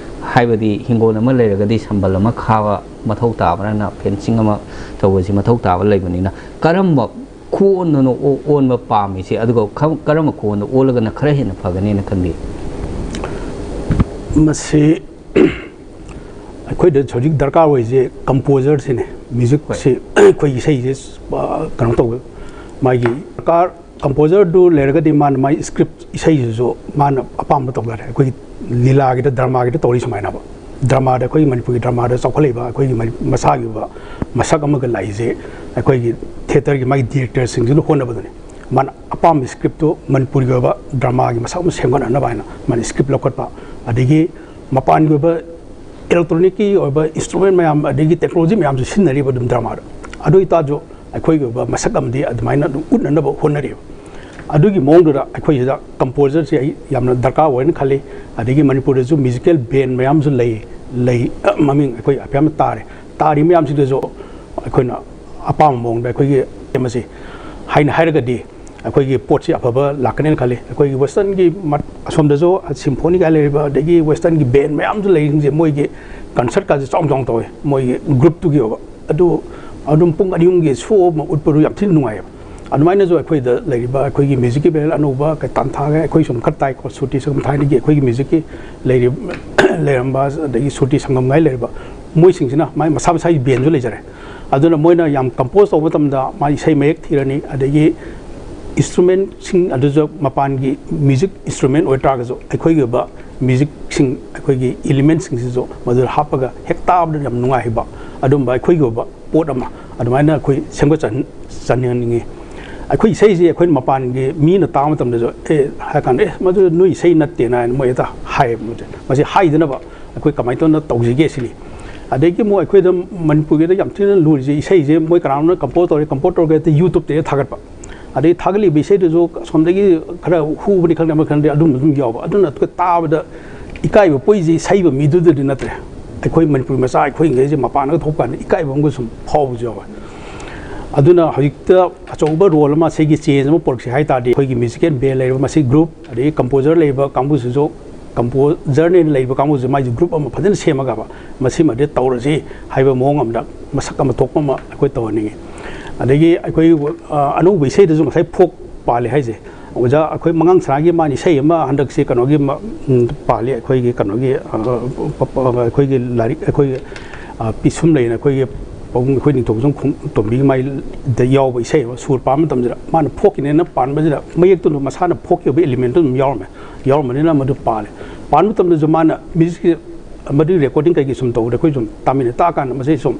ꯍꯥꯏꯕꯗꯤ ꯍꯤꯡꯒꯣꯜ ꯑꯃ ꯂꯩꯔꯒꯗꯤ ꯁꯝꯕꯜ ꯑꯃ ꯈꯥꯕ ꯃꯊꯧ ꯇꯥꯕ꯭ꯔꯥꯅ, ꯐꯦꯟꯁꯤꯡ ꯑꯃ ꯇꯧꯕꯁꯤ ꯃꯊꯧ ꯇꯥꯕ ꯂꯩꯕꯅꯤꯅ, ꯀꯔꯝꯕ ꯈꯨꯑꯣꯟꯗꯅꯣ ꯑꯣ-, ꯑꯣꯟꯕ ꯄꯥꯝꯃꯤꯁꯦ, ꯑꯗꯨꯒ ꯈ-, ꯀꯔꯝꯕ ꯈꯨꯑꯣꯟꯗ ꯑꯣꯜꯂꯒꯅ ꯈꯔ ꯍꯦꯟꯅ ꯐꯒꯅꯤꯅ ꯈꯟꯕꯤ? ꯃꯁꯤ ꯑꯩꯈꯣꯏꯗ ꯍꯧꯖꯤꯛ ꯗꯔꯀꯥꯔ ꯑꯣꯏꯔꯤꯁꯦ ꯀꯝꯄꯣꯖꯔꯁꯤꯅꯦ꯫ ꯃ꯭ꯌꯨꯖꯤꯛꯁꯤ ꯑꯩꯈꯣꯏꯒꯤ ꯏꯁꯩꯁꯦ, ꯑ, ꯀꯩꯅꯣ ꯇꯧꯕ, ꯃꯥꯒꯤ ꯗꯔꯀꯥꯔ, ꯀꯝꯄꯣꯖꯔꯗꯨ ꯂꯩꯔꯒꯗꯤ ꯃꯥꯅ ꯃꯥꯒꯤ ꯁ꯭ꯀ꯭ꯔꯤꯞ, ꯏꯁꯩꯁꯤꯁꯨ ꯃꯥꯅ ꯑꯄꯥꯝꯕ ꯇꯧꯖꯔꯦ꯫ ꯑꯩꯈꯣꯏꯒꯤ ꯂꯤꯂꯥꯒꯤꯗ, ꯗ꯭ꯔꯃꯥꯒꯤꯗ ꯇꯧꯔꯤ ꯁꯨꯃꯥꯏꯅ꯫ ꯗ꯭ꯔꯃꯥꯗ, ꯑꯩꯈꯣꯏꯒꯤ ꯃꯅꯤꯄꯨꯔꯒꯤ ꯗ꯭ꯔꯃꯥꯗ ꯆꯥꯎꯈꯠꯂꯛꯏꯕ ꯑꯩꯈꯣꯏꯒꯤ ꯃꯅꯤ-, ꯃꯁꯥꯒꯤ ꯑꯣꯏꯕ ꯃꯁꯛ ꯑꯃꯒ ꯂꯥꯛꯏꯁꯦ ꯑꯩꯈꯣꯏꯒꯤ ꯊꯤꯌꯦꯇꯔꯒꯤ ꯃꯥꯒꯤ ꯗꯤꯔꯦꯛꯇꯔꯁꯤꯡꯁꯤꯅ ꯍꯣꯠꯅꯕꯗꯨꯅꯤ꯫ ꯃꯥꯅ ꯑꯄꯥꯝꯕ ꯁ꯭ꯀ꯭ꯔꯤꯞꯇꯨ ꯃꯅꯤꯄꯨꯔꯒꯤ ꯑꯣꯏꯕ ꯗ꯭ꯔꯃꯥꯒꯤ ꯃꯁꯛ ꯑꯃ ꯁꯦꯝꯒꯠꯅꯅꯕ ꯍꯥꯏꯅ ꯃꯥꯅ ꯁ꯭ꯀ꯭ꯔꯤꯞ ꯂꯧꯈꯠꯄ, ꯑꯗꯒꯤ ꯃꯄꯥꯟꯒꯤ ꯑꯣꯏꯕ ꯏꯂꯦꯛꯇ꯭ꯔꯣꯅꯤꯛꯀꯤ ꯑꯣꯏꯕ ꯏꯟꯁꯇ꯭ꯔꯨꯃꯦꯟ ꯃꯌꯥꯝ, ꯑꯗꯒꯤ ꯇꯦꯛꯅꯣꯂꯣꯖꯤ ꯃꯌꯥꯝꯁꯨ ꯁꯤꯖꯤꯟꯅꯔꯤꯕ ꯑꯗꯨꯝ ꯗ꯭ꯔꯃꯥꯗ꯫ ꯑꯗꯨ ꯑꯣꯏꯇꯥꯔꯁꯨ ꯑꯩꯈꯣꯏꯒꯤ ꯑꯣꯏꯕ ꯃꯁꯛ ꯑꯃꯗꯤ ꯑꯗꯨꯃꯥꯏꯅ ꯑꯗꯨꯝ ꯎꯠꯅꯅꯕ ꯍꯣꯠꯅꯔꯤꯕ꯫ ꯑꯗꯨꯒꯤ ꯃꯑꯣꯡꯗꯨꯗ ꯑꯩꯈꯣꯏꯁꯤꯗ ꯀꯝꯄꯣꯖꯔꯁꯦ ꯑꯩ ꯌꯥꯝꯅ ꯗꯔꯀꯥꯔ ꯑꯣꯏꯅ ꯈꯜꯂꯤ꯫ ꯑꯗꯒꯤ ꯃꯅꯤꯄꯨꯔꯗꯁꯨ ꯃ꯭ꯌꯨꯖꯤꯀꯦꯜ ꯕꯦꯟ ꯃꯌꯥꯝꯁꯨ ꯂꯩ, ꯂꯩ, ꯃꯃꯤꯡ ꯑꯩꯈꯣꯏ ꯍꯥꯏꯐꯦꯠ ꯑꯃ ꯇꯥꯔꯦ꯫ ꯇꯥꯔꯤ ꯃꯌꯥꯝꯁꯤꯗꯁꯨ ꯑꯩꯈꯣꯏꯅ ꯑꯄꯥꯝꯕ ꯃꯑꯣꯡꯗ ꯑꯩꯈꯣꯏꯒꯤ ꯃꯁꯤ ꯍꯥꯏꯅ ꯍꯥꯏꯔꯒꯗꯤ ꯑꯩꯈꯣꯏꯒꯤ ꯄꯣꯠꯁꯤ ꯑꯐꯕ ꯂꯥꯛꯀꯅꯦꯅ ꯈꯜꯂꯤ꯫ ꯑꯩꯈꯣꯏꯒꯤ ꯋꯦꯁꯇꯔꯟꯒꯤ ꯃꯠ-, ꯑꯁꯣꯝꯗꯁꯨ ꯁꯤꯝꯐꯣꯅꯤ ꯀꯥꯏ ꯂꯩꯔꯤꯕ, ꯑꯗꯒꯤ ꯋꯦꯁꯇꯔꯟꯒꯤ ꯕꯦꯟ ꯃꯌꯥꯝꯁꯨ ꯂꯩꯔꯤꯁꯤꯡꯁꯦ, ꯃꯣꯏꯒꯤ ꯀꯟꯁꯔꯠꯀꯥꯁꯦ ꯆꯥꯎꯅ ꯆꯥꯎꯅ ꯇꯧꯋꯦ, ꯃꯣꯏꯒꯤ ꯒ꯭ꯔꯨꯞꯇꯨꯒꯤ ꯑꯣꯏꯕ꯫ ꯑꯗꯨ ꯑꯗꯨꯝ ꯄꯨꯡ ꯑꯅꯤ ꯑꯍꯨꯝꯒꯤ ꯁꯣ ꯑꯃ ꯎꯠꯄꯗꯨ ꯌꯥꯝ ꯊꯤꯅ ꯅꯨꯡꯉꯥꯏꯌꯦꯕ꯫ ꯑꯗꯨꯃꯥꯏꯅꯁꯨ ꯑꯩꯈꯣꯏꯗ ꯂꯩꯔꯤꯕ ꯑꯩꯈꯣꯏꯒꯤ ꯃ꯭ꯌꯨꯖꯤꯛꯀꯤ ꯕꯦꯟ ꯑꯅꯧꯕ ꯀꯩ ꯇꯥꯟꯊꯥꯒꯦ, ꯑꯩꯈꯣꯏ ꯁꯨꯝ ꯈꯔ ꯇꯥꯏꯀꯣ, ꯁꯨꯔꯇꯤ ꯁꯪꯒꯝ ꯊꯥꯏꯅꯒꯤ ꯑꯩꯈꯣꯏꯒꯤ ꯃ꯭ꯌꯨꯖꯤꯛꯀꯤ ꯂꯩꯔꯤ-, ꯂꯩꯔꯝꯕ, ꯑꯗꯒꯤ ꯁꯨꯔꯇꯤ ꯁꯪꯒꯝꯒꯥꯏ ꯂꯩꯔꯤꯕ, ꯃꯣꯏꯁꯤꯡꯁꯤꯅ ꯃꯥꯏ ꯃꯁꯥ ꯃꯁꯥꯒꯤ ꯕꯦꯟꯁꯨ ꯂꯩꯖꯔꯦ꯫ ꯑꯗꯨꯅ ꯃꯣꯏꯅ ꯌꯥꯝ ꯀꯝꯄꯣꯖ ꯇꯧꯕ ꯃꯇꯝꯗ ꯃꯥꯒꯤ ꯏꯁꯩ ꯃꯌꯦꯛ ꯊꯤꯔꯅꯤ, ꯑꯗꯒꯤ ꯏꯟꯁꯇ꯭ꯔꯨꯃꯦꯟꯁꯤꯡ ꯑꯗꯨꯁꯨ ꯃꯄꯥꯟꯒꯤ ꯃ꯭ꯌꯨꯖꯤꯛ ꯏꯟꯁꯇ꯭ꯔꯨꯃꯦꯟ ꯑꯣꯏꯇꯥꯔꯒꯁꯨ, ꯑꯩꯈꯣꯏꯒꯤ ꯑꯣꯏꯕ ꯃ꯭ꯌꯨꯖꯤꯛꯁꯤꯡ, ꯑꯩꯈꯣꯏꯒꯤ ꯏꯂꯤꯃꯦꯟꯁꯤꯡꯁꯤꯁꯨ ꯃꯗꯨꯗ ꯍꯥꯞꯄꯒ ꯍꯦꯛ ꯇꯥꯕꯗ ꯌꯥꯝ ꯅꯨꯡꯉꯥꯏꯕ, ꯑꯗꯨꯝꯕ ꯑꯩꯈꯣꯏꯒꯤ ꯑꯣꯏꯕ ꯄꯣꯠ ꯑꯃ ꯑꯗꯨꯃꯥꯏꯅ ꯑꯩꯈꯣꯏ ꯁꯦꯝꯒꯠ ꯆꯟ-, ꯆꯟꯍꯟꯅꯤꯡꯉꯤ꯫ ꯑꯩꯈꯣꯏ ꯏꯁꯩꯁꯦ ꯑꯩꯈꯣꯏꯅ ꯃꯄꯥꯟꯒꯤ ꯃꯤꯅ ꯇꯥꯕ ꯃꯇꯝꯗꯁꯨ, "ꯑꯦ" ꯍꯥꯏ ꯀꯥꯟꯗ, "ꯑꯦ, ꯃꯗꯨ ꯅꯣꯏ ꯏꯁꯩ ꯅꯠꯇꯦꯅ" ꯍꯥꯏꯅ ꯃꯣꯏ ꯍꯦꯛꯇ ꯍꯥꯏꯌꯦꯕ꯫ ꯃꯁꯤ, ꯃꯁꯤ ꯍꯥꯏꯗꯅꯕ ꯑꯩꯈꯣꯏ ꯀꯃꯥꯏꯅ ꯇꯧꯅ ꯇꯧꯁꯤꯒꯦ ꯁꯤꯅꯤ꯫ ꯑꯗꯒꯤ ꯑꯃꯨꯛ ꯑꯩꯈꯣꯏꯗ ꯃꯅꯤꯄꯨꯔꯒꯤꯗ ꯌꯥꯝ ꯊꯤꯅ ꯂꯨꯔꯤꯁꯦ, ꯏꯁꯩꯁꯦ ꯃꯣꯏ ꯀꯅꯥꯅꯣꯝꯅ ꯀꯝꯄꯣꯖ ꯇꯧꯔꯦ, ꯀꯝꯄꯣꯖ ꯇꯧꯔꯒ ꯍꯦꯛꯇ ꯌꯨꯇ꯭ꯌꯨꯕꯇ ꯍꯦꯛ ꯊꯥꯒꯠꯄ꯫ ꯑꯗꯩ ꯊꯥꯒꯠꯂꯤꯕ ꯏꯁꯩꯗꯨꯁꯨ ꯑꯁꯣꯝꯗꯒꯤ ꯈꯔ ꯍꯨꯕꯅꯤ ꯈꯪꯗꯦ, ꯑꯃ ꯈꯪꯗꯦ, ꯑꯗꯨꯝꯕ ꯑꯗꯨꯝ ꯌꯥꯎꯕ꯫ ꯑꯗꯨꯅ ꯑꯩꯈꯣꯏ ꯇꯥꯕꯗ ꯏꯀꯥꯏꯕ ꯄꯣꯛꯏꯁꯦ ꯏꯁꯩꯕ ꯃꯤꯗꯨꯗꯗꯤ ꯅꯠꯇ꯭ꯔꯦ, ꯑꯩꯈꯣꯏ ꯃꯅꯤꯄꯨꯔꯤ ꯃꯆꯥ ꯑꯩꯈꯣꯏꯉꯩꯁꯦ ꯃꯄꯥꯟꯗ ꯊꯣꯛꯄ ꯀꯥꯟꯗ ꯏꯀꯥꯏꯕ ꯑꯃꯒ ꯁꯨꯝ ꯐꯥꯎꯕꯁꯨ ꯌꯥꯎꯋꯦ꯫ ꯑꯗꯨꯅ ꯍꯧꯖꯤꯛꯇ ꯑꯆꯧꯕ ꯔꯣꯜ ꯑꯃ ꯁꯤꯒꯤ ꯆꯦꯟꯖ ꯑꯃ ꯄꯨꯔꯛꯁꯦ ꯍꯥꯏ ꯇꯥꯔꯗꯤ, ꯑꯩꯈꯣꯏꯒꯤ ꯃ꯭ꯌꯨꯖꯤꯀꯦꯜ ꯕꯦꯟ ꯂꯩꯔꯤꯕ ꯃꯁꯤ ꯒ꯭ꯔꯨꯞ, ꯑꯗꯒꯤ ꯀꯝꯄꯣꯖꯔ ꯂꯩꯔꯤꯕ ꯀꯥꯡꯕꯨꯁꯤꯁꯨ, ꯀꯝꯄꯣꯖꯔꯅꯦꯅ ꯂꯩꯔꯤꯕ ꯀꯥꯡꯕꯨꯁꯤ ꯃꯥꯏꯁꯤ ꯒ꯭ꯔꯨꯞ ꯑꯃ ꯐꯖꯅ ꯁꯦꯝꯃꯒꯕ ꯃꯁꯤꯃꯗꯤ ꯇꯧꯔꯁꯤ ꯍꯥꯏꯕ ꯃꯑꯣꯡ ꯑꯃꯗ ꯃꯁꯛ ꯑꯃ ꯊꯣꯛꯄ ꯑꯃ ꯑꯩꯈꯣꯏ ꯇꯧꯍꯟꯅꯤꯡꯉꯤ꯫ ꯑꯗꯒꯤ ꯑꯩꯈꯣꯏ, ꯑ, ꯑꯅꯧꯕ ꯏꯁꯩꯗꯁꯨ ꯉꯁꯥꯏ ꯐꯣꯛ ꯄꯥꯜꯂꯤ ꯍꯥꯏꯁꯦ꯫ ꯑꯣꯖꯥ ꯑꯩꯈꯣꯏ ꯃꯉꯥꯡ ꯁꯅꯥꯒꯤ ꯃꯥꯅ ꯏꯁꯩ ꯑꯃ ꯍꯟꯗꯛꯁꯤ ꯀꯩꯅꯣꯒꯤ ꯃ-, ꯎꯝ, ꯄꯥꯜꯂꯤ, ꯑꯩꯈꯣꯏꯒꯤ ꯀꯩꯅꯣꯒꯤ, ꯑ, ꯄ-, ꯄ-, ꯑꯩꯈꯣꯏꯒꯤ ꯂꯥꯏꯔꯤꯛ, ꯑꯩꯈꯣꯏꯒꯤ, ꯑ, ꯄꯤꯁꯨꯝ ꯂꯩꯅ ꯑꯩꯈꯣꯏꯒꯤ ꯄꯥꯕꯨꯡ ꯑꯩꯈꯣꯏ ꯅꯤꯡꯊꯧꯖꯝ ꯈꯣꯡ-, ꯇꯣꯝꯕꯤꯒꯤ ꯃꯥꯏꯗ ꯌꯥꯎꯕ ꯏꯁꯩ ꯑꯃ ꯁꯨꯔ ꯄꯥꯟꯕ ꯃꯇꯝꯁꯤꯗ ꯃꯥꯅ ꯐꯣꯛꯀꯤꯅꯦꯅ ꯄꯥꯟꯕꯁꯤꯗ ꯃꯌꯦꯛꯇꯨ ꯃꯁꯥꯅ ꯐꯣꯛꯀꯤ ꯑꯣꯏꯕ ꯏꯂꯤꯃꯦꯟꯇꯨ ꯑꯗꯨꯝ ꯌꯥꯎꯔꯝꯃꯦ꯫ ꯌꯥꯎꯔꯝꯕꯅꯤꯅ ꯃꯗꯨ ꯄꯥꯜꯂꯦ꯫ ꯄꯥꯟꯕ ꯃꯇꯝꯗꯁꯨ ꯃꯥꯅ ꯃ꯭ꯌꯨꯖꯤꯛꯀꯤ ꯃꯗꯨꯒꯤ ꯔꯦꯀꯣꯔꯗꯤꯡ ꯀꯩꯀꯩ ꯁꯨꯝ ꯇꯧꯕꯗ ꯑꯩꯈꯣꯏ ꯁꯨꯝ ꯇꯥꯃꯤꯟꯅ ꯇꯥꯛꯑꯀꯥꯟꯗ ꯃꯁꯤ ꯁꯨꯝ